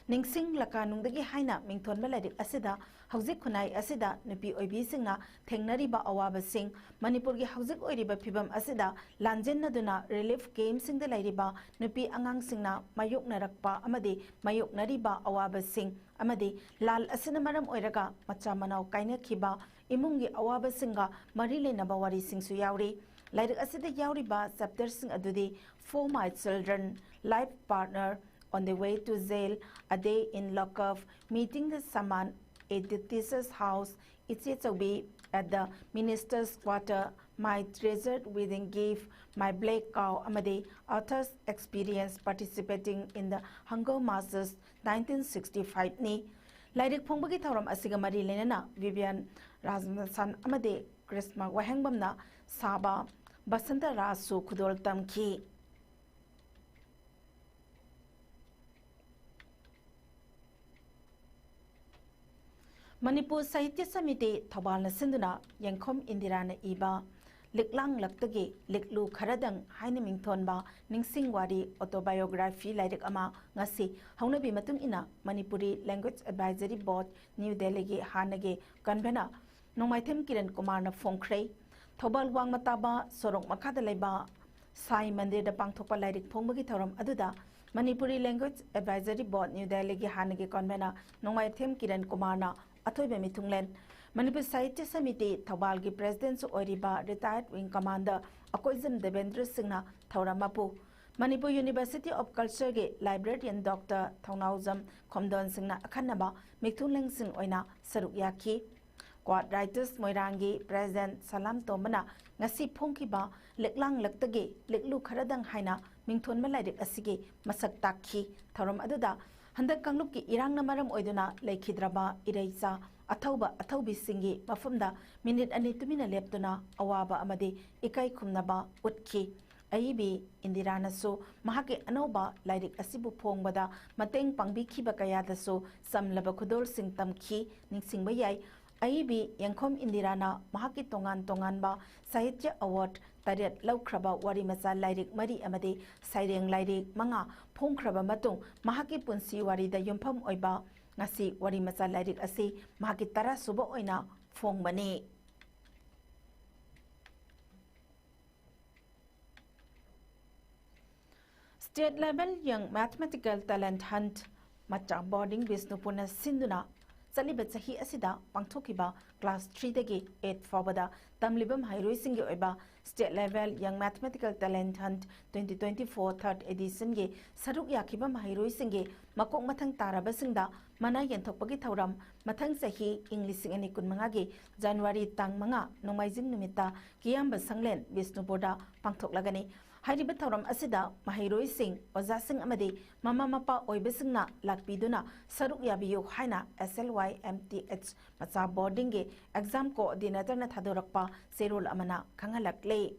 ꯅꯤꯡꯁꯤꯡ ꯂꯀꯥꯅꯨꯡꯗꯒꯤ ꯍꯥꯏꯅ ꯃꯤꯡꯊꯣꯟꯕ ꯂꯥꯏꯔꯤꯛ ꯑꯁꯤꯗ ꯍꯧꯖꯤꯛ ꯈꯨꯟꯅꯥꯏ ꯑꯁꯤꯗ ꯅꯨꯄꯤ ꯑꯣꯏꯕꯤꯁꯤꯡꯅ ꯊꯦꯡꯅꯔꯤꯕ ꯑꯋꯥꯕꯁꯤꯡ, ꯃꯅꯤꯄꯨꯔꯒꯤ ꯍꯧꯖꯤꯛ ꯑꯣꯏꯔꯤꯕ ꯐꯤꯕꯝ ꯑꯁꯤꯗ ꯂꯥꯟꯖꯦꯟꯅꯗꯨꯅ relief camp ꯁꯤꯡꯗ ꯂꯩꯔꯤꯕ ꯅꯨꯄꯤ ꯑꯉꯥꯡꯁꯤꯡꯅ ꯃꯥꯌꯣꯛꯅꯔꯛꯄ ꯑꯃꯗꯤ ꯃꯥꯌꯣꯛꯅꯔꯤꯕ ꯑꯋꯥꯕꯁꯤꯡ ꯑꯃꯗꯤ ꯂꯥꯟ ꯑꯁꯤꯅ ꯃꯔꯝ ꯑꯣꯏꯔꯒ ꯃꯆꯥ ꯃꯅꯥꯎ ꯀꯥꯏꯅꯈꯤꯕ ꯏꯃꯨꯡꯒꯤ ꯑꯋꯥꯕꯁꯤꯡꯒ ꯃꯔꯤ ꯂꯩꯅꯕ ꯋꯥꯔꯤꯁꯤꯡꯁꯨ ꯌꯥꯎꯔꯤ꯫ ꯂꯥꯏꯔꯤꯛ ꯑꯁꯤꯗ ꯌꯥꯎꯔꯤꯕ chapter ꯁꯤꯡ ꯑꯗꯨꯗꯤ For My Children, Life Partner, On the Way to Jail, A Day in Lockup, Meeting the Shaman, At the Teacher's House, ꯏꯆꯦ Chaobi, At the Minister's Quarter, My Treasured Wedding Gift, My Black Cow ꯑꯃꯗꯤ Author's Experience Participating in the Hunger Marches nineteen sixty five ꯅꯤ꯫ ꯂꯥꯏꯔꯤꯛ ꯐꯣꯡꯕꯒꯤ ꯊꯧꯔꯝ ꯑꯁꯤꯒ ꯃꯔꯤ ꯂꯩꯅꯅ ꯚꯤꯚꯤꯌꯥꯟ ꯔꯥꯖꯅꯥꯊꯟ ꯑꯃꯗꯤ ꯀ꯭ꯔꯤꯁꯃ ꯋꯥꯍꯦꯡꯕꯝꯅ ꯁꯥꯕ ꯕꯁꯟꯇ ꯔꯥꯖꯁꯨ ꯈꯨꯗꯣꯜ ꯇꯝꯈꯤ꯫ ꯃꯅꯤꯄꯨꯔ ꯁꯥꯍꯤꯇ꯭ꯌ ꯁꯃꯤꯇꯤ ꯊꯧꯕꯥꯜꯅ ꯁꯤꯟꯗꯨꯅ ꯌꯦꯡꯈꯣꯝ ꯏꯟꯗꯤꯔꯥꯅ ꯏꯕ ꯂꯤꯛꯂꯥꯡꯂꯛꯇꯒꯤ ꯂꯤꯛꯂꯨ ꯈꯔꯗꯪ ꯍꯥꯏꯅ ꯃꯤꯡꯊꯣꯟꯕ ꯅꯤꯡꯁꯤꯡ ꯋꯥꯔꯤ autobiography ꯂꯥꯏꯔꯤꯛ ꯑꯃ ꯉꯁꯤ ꯍꯧꯅꯕꯤ ꯃꯇꯨꯡ ꯏꯟꯅ Manipuri Language Advisory Board, new ꯗꯦꯜꯂꯤꯒꯤ ꯍꯥꯟꯅꯒꯤ convener ꯅꯣꯡꯃꯥꯏꯊꯦꯝ ꯀꯤꯔꯟ ꯀꯨꯃꯥꯔꯅ ꯐꯣꯡꯈ꯭ꯔꯦ꯫ ꯊꯧꯕꯥꯜ ꯋꯥꯡꯃ ꯇꯥꯕ ꯁꯣꯔꯣꯛ ꯃꯈꯥꯗ ꯂꯩꯕ ꯁꯥꯏ ꯃꯟꯗꯤꯔꯗ ꯄꯥꯡꯊꯣꯛꯄ ꯂꯥꯏꯔꯤꯛ ꯐꯣꯡꯕꯒꯤ ꯊꯧꯔꯝ ꯑꯗꯨꯗ Manipuri Language Advisory Board, new ꯗꯦꯜꯂꯤꯒꯤ ꯍꯥꯟꯅꯒꯤ convener ꯅꯣꯡꯃꯥꯏꯊꯦꯝ ꯀꯤꯔꯟ ꯀꯨꯃꯥꯔꯅ ꯑꯊꯣꯏꯕ ꯃꯤꯊꯨꯡꯂꯦꯟ, ꯃꯅꯤꯄꯨꯔ ꯁꯥꯍꯤꯇ꯭ꯌ ꯁꯃꯤꯇꯤ ꯊꯧꯕꯥꯜꯒꯤ president ꯁꯨ ꯑꯣꯏꯔꯤꯕ retired wing commander Akoijam Debendra ꯁꯤꯡꯅ ꯊꯧꯔꯝ ꯃꯄꯨ, ꯃꯅꯤꯄꯨꯔ University of Culture ꯒꯤ librarian Doctor ꯊꯧꯅꯥꯎꯖꯝ ꯈꯣꯝꯗꯣꯟ ꯁꯤꯡꯅ ꯑꯈꯟꯅꯕ ꯃꯤꯊꯨꯡꯂꯦꯟꯁꯤꯡ ꯑꯣꯏꯅ ꯁꯔꯨꯛ ꯌꯥꯈꯤ꯫ Quad Writers ꯃꯣꯏꯔꯥꯡꯒꯤ president ꯁꯂꯥꯝ ꯇꯣꯝꯕꯅ ꯉꯁꯤ ꯐꯣꯡꯈꯤꯕ ꯂꯤꯛꯂꯥꯡꯂꯛꯇꯒꯤ ꯂꯤꯛꯂꯨ ꯈꯔꯗꯪ ꯍꯥꯏꯅ ꯃꯤꯡꯊꯣꯟꯕ ꯂꯥꯏꯔꯤꯛ ꯑꯁꯤꯒꯤ ꯃꯁꯛ ꯇꯥꯛꯈꯤ꯫ ꯊꯧꯔꯝ ꯑꯗꯨꯗ ꯍꯟꯗꯛ ꯀꯥꯡꯂꯨꯞꯀꯤ ꯏꯔꯥꯡꯅ ꯃꯔꯝ ꯑꯣꯏꯗꯨꯅ ꯂꯩꯈꯤꯗ꯭ꯔꯕ ꯏꯔꯩꯆꯥ ꯑꯊꯧꯕ ꯑꯊꯧꯕꯤꯁꯤꯡꯒꯤ ꯃꯐꯝꯗ minute ꯑꯅꯤ ꯇꯨꯃꯤꯟꯅ ꯂꯦꯞꯇꯨꯅ ꯑꯋꯥꯕ ꯑꯃꯗꯤ ꯏꯀꯥꯏ ꯈꯨꯝꯅꯕ ꯎꯠꯈꯤ꯫ ꯑꯏꯕꯤ ꯏꯟꯗꯤꯔꯥꯅꯁꯨ ꯃꯍꯥꯛꯀꯤ ꯑꯅꯧꯕ ꯂꯥꯏꯔꯤꯛ ꯑꯁꯤꯕꯨ ꯐꯣꯡꯕꯗ ꯃꯇꯦꯡ ꯄꯥꯡꯕꯤꯈꯤꯕ ꯀꯌꯥꯗꯁꯨ ꯆꯝꯂꯕ ꯈꯨꯗꯣꯜꯁꯤꯡ ꯇꯝꯈꯤ꯫ ꯅꯤꯡꯁꯤꯡꯕ ꯌꯥꯏ, ꯑꯏꯕꯤ ꯌꯦꯡꯈꯣꯝ ꯏꯟꯗꯤꯔꯥꯅ ꯃꯍꯥꯛꯀꯤ ꯇꯣꯉꯥꯟ ꯇꯣꯉꯥꯟꯕ ꯁꯥꯍꯤꯇ꯭ꯌ award ꯇꯔꯦꯠ ꯂꯧꯈ꯭ꯔꯕ ꯋꯥꯔꯤ ꯃꯆꯥ ꯂꯥꯏꯔꯤꯛ ꯃꯔꯤ ꯑꯃꯗꯤ ꯁꯩꯔꯦꯡ ꯂꯥꯏꯔꯤꯛ ꯃꯉꯥ ꯐꯣꯡꯈ꯭ꯔꯕ ꯃꯇꯨꯡ, ꯃꯍꯥꯛꯀꯤ ꯄꯨꯟꯁꯤ ꯋꯥꯔꯤꯗ ꯌꯨꯝꯐꯝ ꯑꯣꯏꯕ ꯉꯁꯤ ꯋꯥꯔꯤ ꯃꯆꯥ ꯂꯥꯏꯔꯤꯛ ꯑꯁꯤ ꯃꯍꯥꯛꯀꯤ ꯇꯔꯥ ꯁꯨꯕ ꯑꯣꯏꯅ ꯐꯣꯡꯕꯅꯤ꯫ State Level Young Mathematical Talent Hunt ꯃꯆꯥ ꯕꯣꯔꯗꯤꯡ ꯕꯤꯁꯅꯨꯄꯨꯔꯅ ꯁꯤꯟꯗꯨꯅ ꯆꯠꯂꯤꯕ ꯆꯍꯤ ꯑꯁꯤꯗ ꯄꯥꯡꯊꯣꯛꯈꯤꯕ class three ꯗꯒꯤ eight ꯐꯥꯎꯕꯗ ꯇꯝꯂꯤꯕ ꯃꯍꯩꯔꯣꯏꯁꯤꯡꯒꯤ ꯑꯣꯏꯕ State Level Young Mathematical Talent Hunt twenty twenty-four third edition ꯒꯤ ꯁꯔꯨꯛ ꯌꯥꯈꯤꯕ ꯃꯍꯩꯔꯣꯏꯁꯤꯡꯒꯤ ꯃꯀꯣꯛ ꯃꯊꯪ ꯇꯥꯔꯕꯁꯤꯡꯗ ꯃꯅꯥ ꯌꯦꯟꯊꯣꯛꯄꯒꯤ ꯊꯧꯔꯝ ꯃꯊꯪ ꯆꯍꯤ ꯏꯪ ꯂꯤꯁꯤꯡ ꯑꯅꯤ ꯀꯨꯟꯃꯉꯥꯒꯤ ꯖꯅꯋꯥꯔꯤ ꯇꯥꯡ ꯃꯉꯥ ꯅꯣꯡꯃꯥꯏꯖꯤꯡ ꯅꯨꯃꯤꯠꯇ ꯀꯤꯌꯥꯝꯕ ꯁꯪꯂꯦꯟ ꯕꯤꯁꯅꯨꯄꯨꯔꯗ ꯄꯥꯡꯊꯣꯛꯂꯒꯅꯤ꯫ ꯍꯥꯏꯔꯤꯕ ꯊꯧꯔꯝ ꯑꯁꯤꯗ ꯃꯍꯩꯔꯣꯏꯁꯤꯡ, ꯑꯣꯖꯥꯁꯤꯡ ꯑꯃꯗꯤ ꯃꯃꯥ ꯃꯄꯥ ꯑꯣꯏꯕꯁꯤꯡꯅ ꯂꯥꯛꯄꯤꯗꯨꯅ ꯁꯔꯨꯛ ꯌꯥꯕꯤꯌꯨ ꯍꯥꯏꯅ S L Y M T H ꯃꯆꯥ ꯕꯣꯔꯗꯤꯡꯒꯤ exam coordinator ꯅ ꯊꯥꯗꯣꯔꯛꯄ ꯆꯦꯔꯣꯜ ꯑꯃꯅ ꯈꯪꯍꯜꯂꯛꯂꯤ꯫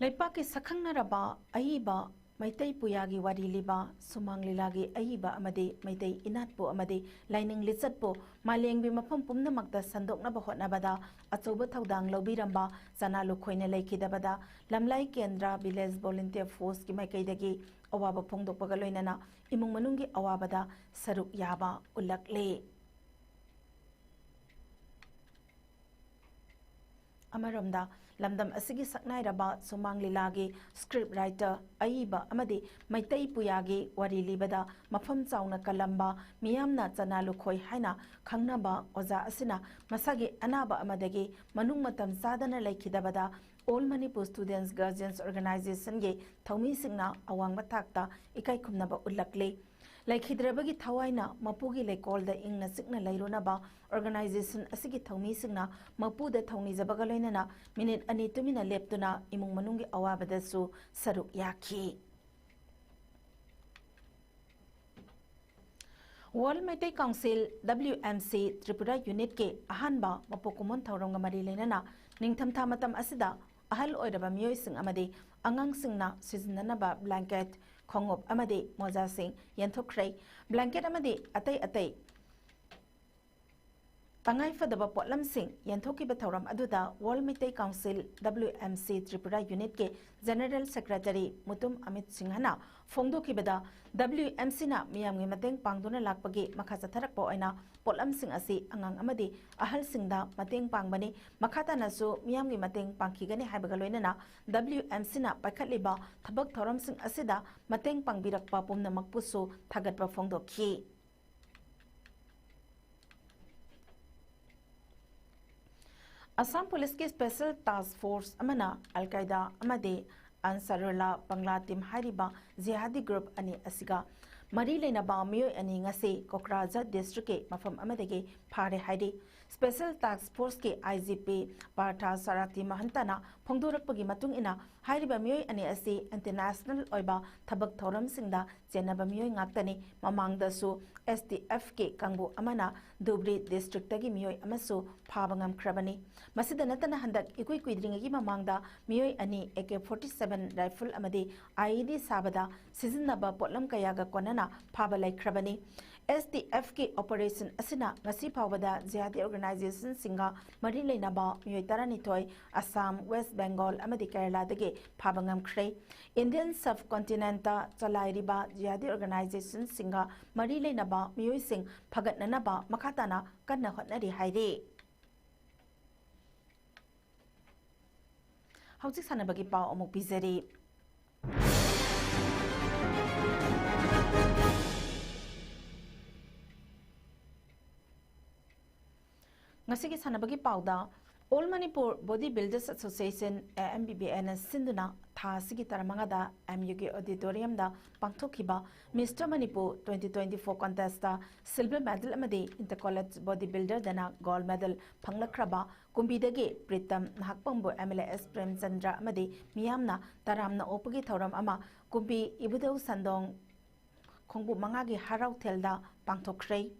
ꯂꯩꯄꯥꯛꯀꯤ ꯁꯛꯈꯪꯅꯔꯕ ꯑꯏꯕ ꯃꯩꯇꯩ ꯄꯨꯌꯥꯒꯤ ꯋꯥꯔꯤ ꯂꯤꯕ, ꯁꯨꯃꯥꯡ ꯂꯤꯂꯥꯒꯤ ꯑꯏꯕ ꯑꯃꯗꯤ ꯃꯩꯇꯩ ꯏꯅꯥꯠꯄꯨ ꯑꯃꯗꯤ ꯂꯥꯏꯅꯤꯡ ꯂꯤꯆꯠꯄꯨ ꯃꯥꯂꯦꯝꯒꯤ ꯃꯐꯝ ꯄꯨꯝꯅꯃꯛꯇ ꯁꯟꯗꯣꯛꯅꯕ ꯍꯣꯠꯅꯕꯗ ꯑꯆꯧꯕ ꯊꯧꯗꯥꯡ ꯂꯧꯕꯤꯔꯝꯕ ꯆꯅꯥ ꯂꯨꯈꯣꯏꯅ ꯂꯩꯈꯤꯗꯕꯗ ꯂꯝꯂꯥꯏ ꯀꯦꯟꯗ꯭ꯔ Village Volunteer Force ꯀꯤ ꯃꯥꯏꯀꯩꯗꯒꯤ ꯑꯋꯥꯕ ꯐꯣꯡꯗꯣꯛꯄꯒ ꯂꯣꯏꯅꯅ ꯏꯃꯨꯡ ꯃꯅꯨꯡꯒꯤ ꯑꯋꯥꯕꯗ ꯁꯔꯨꯛ ꯌꯥꯕ ꯎꯠꯂꯛꯂꯤ꯫ ꯑꯃꯔꯣꯝꯗ, ꯂꯝꯗꯝ ꯑꯁꯤꯒꯤ ꯁꯛꯅꯥꯏꯔꯕ ꯁꯨꯃꯥꯡ ꯂꯤꯂꯥꯒꯤ script writer, ꯑꯏꯕ ꯑꯃꯗꯤ ꯃꯩꯇꯩ ꯄꯨꯌꯥꯒꯤ ꯋꯥꯔꯤ ꯂꯤꯕꯗ ꯃꯐꯝ ꯆꯥꯎꯅ ꯀꯜꯂꯝꯕ, ꯃꯤꯌꯥꯝꯅ ꯆꯅꯥ ꯂꯨꯈꯣꯏ ꯍꯥꯏꯅ ꯈꯪꯅꯕ ꯑꯣꯖꯥ ꯑꯁꯤꯅ ꯃꯁꯥꯒꯤ ꯑꯅꯥꯕ ꯑꯃꯗꯒꯤ ꯃꯅꯨꯡ ꯃꯇꯝ ꯆꯥꯗꯅ ꯂꯩꯈꯤꯗꯕꯗ All Manipur Students Guardians Organization ꯒꯤ ꯊꯧꯃꯤꯁꯤꯡꯅ ꯑꯋꯥꯡꯕ ꯊꯥꯛꯇ ꯏꯀꯥꯏ ꯈꯨꯝꯅꯕ ꯎꯠꯂꯛꯂꯤ꯫ ꯂꯩꯈꯤꯗ꯭ꯔꯕꯒꯤ ꯊꯋꯥꯏꯅ ꯃꯄꯨꯒꯤ ꯂꯩꯀꯣꯜꯗ ꯏꯪꯅ ꯆꯤꯛꯅ ꯂꯩꯔꯨꯅꯕ organization ꯑꯁꯤꯒꯤ ꯊꯧꯃꯤꯁꯤꯡꯅ ꯃꯄꯨꯗ ꯊꯧꯅꯤꯖꯕꯒ ꯂꯣꯏꯅꯅ ꯃꯤꯅꯤꯠ ꯑꯅꯤ ꯇꯨꯃꯤꯟꯅ ꯂꯦꯞꯇꯨꯅ ꯏꯃꯨꯡ ꯃꯅꯨꯡꯒꯤ ꯑꯋꯥꯕꯗꯁꯨ ꯁꯔꯨꯛ ꯌꯥꯈꯤ꯫ World Meitei Council, W M C, Tripura unit ꯀꯤ ꯑꯍꯥꯟꯕ ꯃꯄꯣꯛ ꯀꯨꯝꯑꯣꯟ ꯊꯧꯔꯝꯒ ꯃꯔꯤ ꯂꯩꯅꯅ ꯅꯤꯡꯊꯝꯊꯥ ꯃꯇꯝ ꯑꯁꯤꯗ ꯑꯍꯜ ꯑꯣꯏꯔꯕ ꯃꯤꯑꯣꯏꯁꯤꯡ ꯑꯃꯗꯤ ꯑꯉꯥꯡꯁꯤꯡꯅ ꯁꯤꯖꯤꯟꯅꯅꯕ blanket, ꯈꯣꯡꯎꯞ ꯑꯃꯗꯤ ꯃꯣꯖꯥꯁꯤꯡ ꯌꯦꯟꯊꯣꯛꯈ꯭ꯔꯦ꯫ Blanket ꯑꯃꯗꯤ ꯑꯇꯩ ꯑꯇꯩ ꯇꯉꯥꯏꯐꯗꯕ ꯄꯣꯠꯂꯝꯁꯤꯡ ꯌꯦꯟꯊꯣꯛꯈꯤꯕ ꯊꯧꯔꯝ ꯑꯗꯨꯗ World Meitei Council, W M C, Tripura Unitꯀꯤ General Secretary Mutum Amit ꯁꯤꯡꯍꯅ ꯐꯣꯡꯗꯣꯛꯈꯤꯕꯗ, W M Cꯅ ꯃꯤꯌꯥꯝꯒꯤ ꯃꯇꯦꯡ ꯄꯥꯡꯗꯨꯅ ꯂꯥꯛꯄꯒꯤ ꯃꯈꯥ ꯆꯠꯊꯔꯛꯄ ꯑꯣꯏꯅ ꯄꯣꯠꯂꯝꯁꯤꯡ ꯑꯁꯤ ꯑꯉꯥꯡ ꯑꯃꯗꯤ ꯑꯍꯜꯁꯤꯡꯗ ꯃꯇꯦꯡ ꯄꯥꯡꯕꯅꯤ꯫ ꯃꯈꯥ ꯇꯥꯅꯁꯨ ꯃꯤꯌꯥꯝꯒꯤ ꯃꯇꯦꯡ ꯄꯥꯡꯈꯤꯒꯅꯤ ꯍꯥꯏꯕꯒ ꯂꯣꯏꯅꯅ W M Cꯅ ꯄꯥꯏꯈꯠꯂꯤꯕ ꯊꯕꯛ ꯊꯧꯔꯝꯁꯤꯡ ꯑꯁꯤꯗ ꯃꯇꯦꯡ ꯄꯥꯡꯕꯤꯔꯛꯄ ꯄꯨꯝꯅꯃꯛꯄꯨꯁꯨ ꯊꯥꯒꯠꯄ ꯐꯣꯡꯗꯣꯛꯈꯤ꯫ ꯑꯁꯥꯝ ꯄꯨꯂꯤꯁꯀꯤ Special Task Force ꯑꯃꯅ ꯑꯜ ꯀꯥꯏꯗꯥ ꯑꯃꯗꯤ ꯑꯟꯁꯥꯔꯨꯜꯂꯥ ꯕꯪꯂꯥ ꯇꯤꯝ ꯍꯥꯏꯔꯤꯕ ꯖꯤꯍꯥꯗꯤ ꯒ꯭ꯔꯨꯞ ꯑꯅꯤ ꯑꯁꯤꯒ ꯃꯔꯤ ꯂꯩꯅꯕ ꯃꯤꯑꯣꯏ ꯑꯅꯤ ꯉꯁꯤ ꯀꯣꯀ꯭ꯔꯥꯖꯥꯔ ꯗꯤꯁꯇ꯭ꯔꯤꯛꯀꯤ ꯃꯐꯝ ꯑꯃꯗꯒꯤ ꯐꯥꯔꯦ ꯍꯥꯏꯔꯤ꯫ Special Task Forceꯀꯤ I G P Partha ꯁꯥꯔꯊꯤ ꯃꯍꯟꯇꯅ ꯐꯣꯡꯗꯣꯔꯛꯄꯒꯤ ꯃꯇꯨꯡ ꯏꯟꯅ, ꯍꯥꯏꯔꯤꯕ ꯃꯤꯑꯣꯏ ꯑꯅꯤ ꯑꯁꯤ international ꯑꯣꯏꯕ ꯊꯕꯛ ꯊꯧꯔꯝꯁꯤꯡꯗ ꯆꯦꯟꯅꯕ ꯃꯤꯑꯣꯏ ꯉꯥꯛꯇꯅꯤ꯫ ꯃꯃꯥꯡꯗꯁꯨ S T Fꯀꯤ ꯀꯥꯡꯕꯨ ꯑꯃꯅ ꯙꯨꯕ꯭ꯔꯤ ꯗꯤꯁꯇ꯭ꯔꯤꯛꯇꯒꯤ ꯃꯤꯑꯣꯏ ꯑꯃꯁꯨ ꯐꯥꯕ ꯉꯝꯈ꯭ꯔꯕꯅꯤ꯫ ꯃꯁꯤꯗ ꯅꯠꯇꯅ, ꯍꯟꯗꯛ ꯏꯀꯨꯏ ꯀꯨꯏꯗ꯭ꯔꯤꯉꯩꯒꯤ ꯃꯃꯥꯡꯗ ꯃꯤꯑꯣꯏ ꯑꯅꯤ A K forty seven rifle ꯑꯃꯗꯤ I E D ꯁꯥꯕꯗ ꯁꯤꯖꯤꯟꯅꯕ ꯄꯣꯠꯂꯝ ꯀꯌꯥꯒ ꯀꯣꯟꯅꯅ ꯐꯥꯕ ꯂꯩꯈ꯭ꯔꯕꯅꯤ꯫ S T Fꯀꯤ operation ꯑꯁꯤꯅ ꯉꯁꯤ ꯐꯥꯎꯕꯗ ꯖꯤꯍꯥꯗꯤ organizationꯁꯤꯡꯒ ꯃꯔꯤ ꯂꯩꯅꯕ ꯃꯤꯑꯣꯏ ꯇꯔꯥꯅꯤꯊꯣꯏ ꯑꯁꯥꯝ, ꯋꯦꯁ ꯕꯦꯡꯒꯣꯜ ꯑꯃꯗꯤ ꯀꯦꯔꯂꯥꯗꯒꯤ ꯐꯥꯕ ꯉꯝꯈ꯭ꯔꯦ꯫ Indian subcontinentꯇ ꯆꯂꯥꯏꯔꯤꯕ ꯖꯤꯍꯥꯗꯤ organizationꯁꯤꯡꯒ ꯃꯔꯤ ꯂꯩꯅꯕ ꯃꯤꯑꯣꯏꯁꯤꯡ ꯐꯒꯠꯅꯅꯕ ꯃꯈꯥ ꯇꯥꯅ ꯀꯟꯅ ꯍꯣꯠꯅꯔꯤ ꯍꯥꯏꯔꯤ꯫ ꯍꯧꯖꯤꯛ ꯁꯥꯟꯅꯕꯒꯤ ꯄꯥꯎ ꯑꯃꯨꯛ ꯄꯤꯖꯔꯤ꯫ ꯉꯁꯤꯒꯤ ꯁꯥꯟꯅꯕꯒꯤ ꯄꯥꯎꯗ, All Manipur Body Builders Association, A M B B Aꯅ ꯁꯤꯟꯗꯨꯅ ꯊꯥ ꯑꯁꯤꯒꯤ ꯇꯔꯥ ꯃꯉꯥꯗ M Uꯒꯤ auditoriumꯗ ꯄꯥꯡꯊꯣꯛꯈꯤꯕ Mister Manipur twenty twenty-four contestꯇ silver medal ꯑꯃꯗꯤ Inter College Body Builderꯗꯅ gold medal ꯐꯪꯂꯛꯈ꯭ꯔꯕ ꯀꯨꯝꯕꯤꯗꯒꯤ Pritam ꯅꯍꯥꯛꯄꯝꯕꯨ M L A S Premchandra ꯑꯃꯗꯤ ꯃꯤꯌꯥꯝꯅ ꯇꯔꯥꯝꯅ ꯑꯣꯛꯄꯒꯤ ꯊꯧꯔꯝ ꯑꯃ ꯀꯨꯝꯕꯤ ꯏꯕꯨꯙꯧ ꯁꯟꯗꯣꯡ ꯈꯣꯡꯕꯨ ꯃꯉꯥꯒꯤ ꯍꯔꯥꯎꯊꯦꯜꯗ ꯄꯥꯡꯊꯣꯛꯈ꯭ꯔꯦ꯫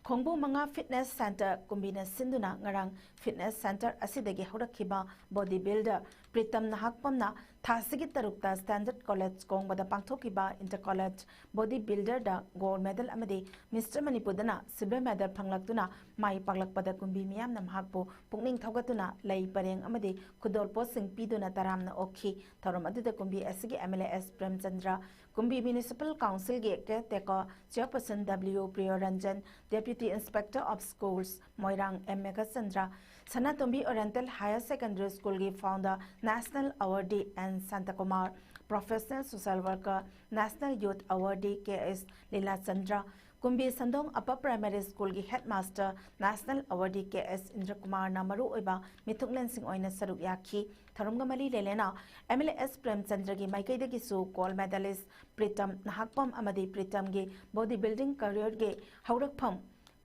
ꯈꯣꯡꯕꯨ ꯃꯉꯥ Fitness Center ꯀꯨꯝꯕꯤꯅ ꯁꯤꯟꯗꯨꯅ ꯉꯔꯥꯡ fitness center ꯑꯁꯤꯗꯒꯤ ꯍꯧꯔꯛꯈꯤꯕ body builder ꯄ꯭ꯔꯤꯇꯝ ꯅꯍꯥꯛꯄꯝꯅ ꯊꯥꯁꯤꯒꯤ ꯇꯔꯨꯛꯇ Standard College ꯀꯣꯡꯕꯗ ꯄꯥꯡꯊꯣꯛꯈꯤꯕ inter college body builderꯗ gold medal ꯑꯃꯗꯤ Mister ꯃꯅꯤꯄꯨꯔꯗꯅ silver medal ꯐꯪꯂꯛꯇꯨꯅ ꯃꯥꯏ ꯄꯥꯛꯂꯛꯄꯗ ꯀꯨꯝꯕꯤ ꯃꯤꯌꯥꯝꯅ ꯃꯍꯥꯛꯄꯨ ꯄꯨꯛꯅꯤꯡ ꯊꯧꯒꯠꯇꯨꯅ ꯂꯩ ꯄꯔꯦꯡ ꯑꯃꯗꯤ ꯈꯨꯗꯣꯜꯄꯣꯠꯁꯤꯡ ꯄꯤꯗꯨꯅ ꯇꯔꯥꯝꯅ ꯑꯣꯛꯈꯤ꯫ ꯊꯧꯔꯝ ꯑꯗꯨꯗ ꯀꯨꯝꯕꯤ ꯑꯁꯤꯒꯤ M L A S Premchandra, ꯀꯨꯝꯕꯤ municipal councilꯒꯤ caretaker chairperson W ꯄ꯭ꯔꯤꯌꯣꯔꯟꯖꯟ, Deputy Inspector of Schools Moirang M Meghachandra, Sanatombi Oriental Higher Secondary Schoolꯒꯤ founder National Awardee N ꯁꯥꯟꯇꯀꯨꯃꯥꯔ, professional social worker National Youth Awardee K S ꯂꯤꯂꯥꯆꯟꯗ꯭ꯔ, ꯀꯨꯝꯕꯤ ꯁꯟꯗꯣꯡ Upper Primary Schoolꯒꯤ headmaster National Awardee K S ꯏꯟꯗ꯭ꯔꯀꯨꯃꯥꯔꯅ ꯃꯔꯨꯑꯣꯏꯕ ꯃꯤꯊꯨꯡꯂꯦꯟꯁꯤꯡ ꯑꯣꯏꯅ ꯁꯔꯨꯛ ꯌꯥꯈꯤ꯫ ꯊꯧꯔꯝꯒ ꯃꯔꯤ ꯂꯩꯅꯅ M L A S ꯄ꯭ꯔꯦꯝꯆꯟꯗ꯭ꯔꯒꯤ ꯃꯥꯏꯀꯩꯗꯒꯤꯁꯨ gold medalist Pritam Nahakpam ꯑꯃꯗꯤ ꯄ꯭ꯔꯤꯇꯝꯒꯤ body building careerꯒꯤ ꯍꯧꯔꯛꯐꯝ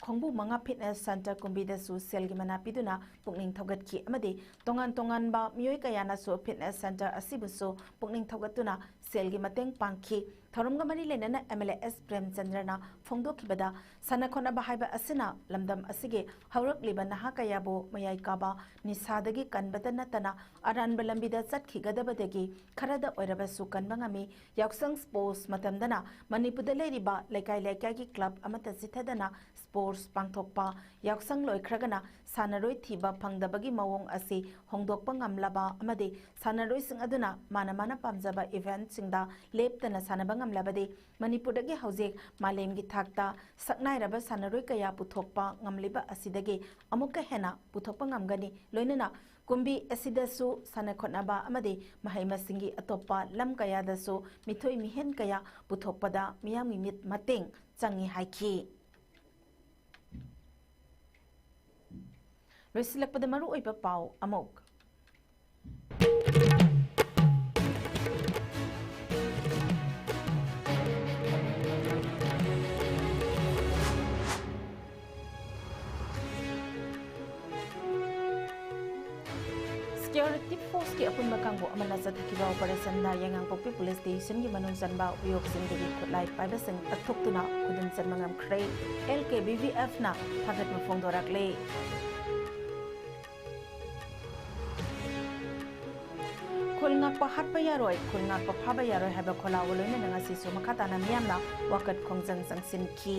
ꯈꯣꯡꯕꯨ ꯃꯉꯥ Fitness Center ꯀꯨꯝꯕꯤꯗꯁꯨ ꯁꯦꯜꯒꯤ ꯃꯅꯥ ꯄꯤꯗꯨꯅ ꯄꯨꯛꯅꯤꯡ ꯊꯧꯒꯠꯈꯤ ꯑꯃꯗꯤ ꯇꯣꯉꯥꯟ ꯇꯣꯉꯥꯟꯕ ꯃꯤꯑꯣꯏ ꯀꯌꯥꯅꯁꯨ fitness center ꯑꯁꯤꯕꯨꯁꯨ ꯄꯨꯛꯅꯤꯡ ꯊꯧꯒꯠꯇꯨꯅ ꯁꯦꯜꯒꯤ ꯃꯇꯦꯡ ꯄꯥꯡꯈꯤ꯫ ꯊꯧꯔꯝꯒ ꯃꯔꯤ ꯂꯩꯅꯅ M L A S ꯄ꯭ꯔꯦꯝꯆꯟꯗ꯭ꯔꯅ ꯐꯣꯡꯗꯣꯛꯈꯤꯕꯗ, ꯁꯥꯟꯅ ꯈꯣꯠꯅꯕ ꯍꯥꯏꯕ ꯑꯁꯤꯅ ꯂꯝꯗꯝ ꯑꯁꯤꯒꯤ ꯍꯧꯔꯛꯂꯤꯕ ꯅꯍꯥ ꯀꯌꯥꯕꯨ ꯃꯌꯥꯏ ꯀꯥꯕ ꯅꯤꯁꯥꯗꯒꯤ ꯀꯟꯕꯇ ꯅꯠꯇꯅ ꯑꯔꯥꯟꯕ ꯂꯝꯕꯤꯗ ꯆꯠꯈꯤꯒꯗꯕꯗꯒꯤ ꯈꯔꯗ ꯑꯣꯏꯔꯕꯁꯨ ꯀꯟꯕ ꯉꯝꯃꯤ꯫ ꯌꯥꯎꯁꯪ sports ꯃꯇꯝꯗꯅ ꯃꯅꯤꯄꯨꯔꯗ ꯂꯩꯔꯤꯕ ꯂꯩꯀꯥꯏ ꯂꯩꯀꯥꯏꯒꯤ club ꯑꯃꯠꯇ ꯆꯤꯊꯗꯅ sports ꯄꯥꯡꯊꯣꯛꯄ, ꯌꯥꯎꯁꯪ ꯂꯣꯏꯈ꯭ꯔꯒꯅ ꯁꯥꯟꯅꯔꯣꯏ ꯊꯤꯕ ꯐꯪꯗꯕꯒꯤ ꯃꯑꯣꯡ ꯑꯁꯤ ꯍꯣꯡꯗꯣꯛꯄ ꯉꯝꯂꯕ ꯑꯃꯗꯤ ꯁꯥꯟꯅꯔꯣꯏꯁꯤꯡ ꯑꯗꯨꯅ ꯃꯥꯅ ꯃꯥꯅ ꯄꯥꯝꯖꯕ eventꯁꯤꯡꯗ ꯂꯦꯞꯇꯅ ꯁꯥꯟꯅꯕ ꯉꯝꯂꯕꯗꯤ ꯃꯅꯤꯄꯨꯔꯗꯒꯤ ꯍꯧꯖꯤꯛ ꯃꯥꯂꯦꯝꯒꯤ ꯊꯥꯛꯇ ꯁꯛꯅꯥꯏꯔꯕ ꯁꯥꯟꯅꯔꯣꯏ ꯀꯌꯥ ꯄꯨꯊꯣꯛꯄ ꯉꯝꯂꯤꯕ ꯑꯁꯤꯗꯒꯤ ꯑꯃꯨꯛꯀ ꯍꯦꯟꯅ ꯄꯨꯊꯣꯛꯄ ꯉꯝꯒꯅꯤ꯫ ꯂꯣꯏꯅꯅ ꯀꯨꯝꯕꯤ ꯑꯁꯤꯗꯁꯨ ꯁꯥꯟꯅ ꯈꯣꯠꯅꯕ ꯑꯃꯗꯤ ꯃꯍꯩ ꯃꯁꯤꯡꯒꯤ ꯑꯇꯣꯞꯄ ꯂꯝ ꯀꯌꯥꯗꯁꯨ ꯃꯤꯊꯣꯏ ꯃꯤꯍꯦꯟ ꯀꯌꯥ ꯄꯨꯊꯣꯛꯄꯗ ꯃꯤꯌꯥꯝꯒꯤ ꯃꯤꯠ ꯃꯇꯦꯡ ꯆꯪꯏ ꯍꯥꯏꯈꯤ꯫ ꯂꯣꯏꯁꯤꯜꯂꯛꯄꯗ ꯃꯔꯨꯑꯣꯏꯕ ꯄꯥꯎ ꯑꯃꯨꯛ꯫ Security Forceꯀꯤ ꯑꯄꯨꯟꯕ ꯀꯥꯡꯕꯨ ꯑꯃꯅ ꯆꯠꯊꯈꯤꯕ ꯑꯣꯄꯔꯦꯁꯟꯗ ꯌꯥꯏꯉꯪꯄꯣꯛꯄꯤ ꯄꯨꯂꯤꯁ ꯁ꯭ꯇꯦꯁꯟꯒꯤ ꯃꯅꯨꯡ ꯆꯟꯕ ꯎꯌꯣꯛꯁꯤꯡꯗꯒꯤ ꯈꯨꯠꯂꯥꯏ ꯄꯥꯏꯕꯁꯤꯡ ꯀꯠꯊꯣꯛꯇꯨꯅ ꯈꯨꯗꯨꯝ ꯆꯟꯕ ꯉꯝꯈ꯭ꯔꯦ꯫ ꯑꯦꯜ ꯀꯦ ꯕꯤ ꯚꯤ ꯑꯦꯐꯅ ꯊꯥꯒꯠꯄ ꯐꯣꯡꯗꯣꯔꯛꯂꯦ꯫ ꯈꯨꯜ ꯉꯥꯛꯄ ꯍꯥꯠꯄ ꯌꯥꯔꯣꯏ, ꯈꯨꯜ ꯉꯥꯛꯄ ꯐꯥꯕ ꯌꯥꯔꯣꯏ ꯍꯥꯏꯕ ꯈꯣꯜꯂꯥꯎꯒ ꯂꯣꯏꯅꯅ ꯉꯁꯤꯁꯨ ꯃꯈꯥ ꯇꯥꯅ ꯃꯤꯌꯥꯝꯅ ꯋꯥꯀꯠ ꯈꯣꯡꯖꯪ ꯆꯪꯁꯤꯟꯈꯤ꯫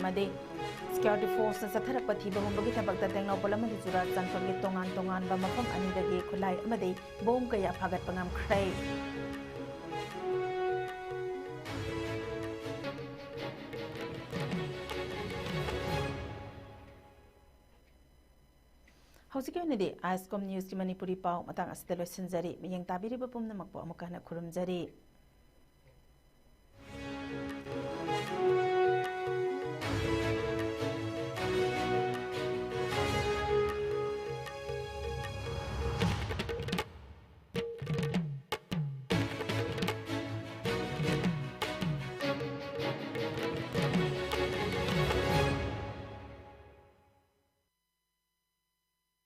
ꯑꯃꯗꯤ Security Forceꯅ ꯆꯠꯊꯔꯛꯄ ꯊꯤꯕ ꯍꯨꯝꯕꯒꯤ ꯊꯕꯛꯇ ꯇꯦꯡꯅꯧꯄꯜ ꯑꯃꯗꯤ ꯆꯨꯔꯥꯆꯥꯟꯄꯨꯔꯒꯤ ꯇꯣꯉꯥꯟ ꯇꯣꯉꯥꯟꯕ ꯃꯐꯝ ꯑꯅꯤꯗꯒꯤ ꯈꯨꯠꯂꯥꯏ ꯑꯃꯗꯤ ꯕꯣꯝ ꯀꯌꯥ ꯐꯥꯒꯠꯄ ꯉꯝꯈ꯭ꯔꯦ꯫ ꯍꯧꯖꯤꯛꯀꯤ ꯑꯣꯏꯅꯗꯤ ꯑꯥꯏꯁꯀꯣꯝ ꯅ꯭ꯌꯨꯁꯀꯤ ꯃꯅꯤꯄꯨꯔꯤ ꯄꯥꯎ ꯃꯇꯥꯡ ꯑꯁꯤꯗ ꯂꯣꯏꯁꯤꯟꯖꯔꯤ꯫ ꯃꯤꯠꯌꯦꯡ ꯇꯥꯕꯤꯔꯤꯕ ꯄꯨꯝꯅꯃꯛꯄꯨ ꯑꯃꯨꯛꯀ ꯍꯟꯅ ꯈꯨꯔꯨꯝꯖꯔꯤ꯫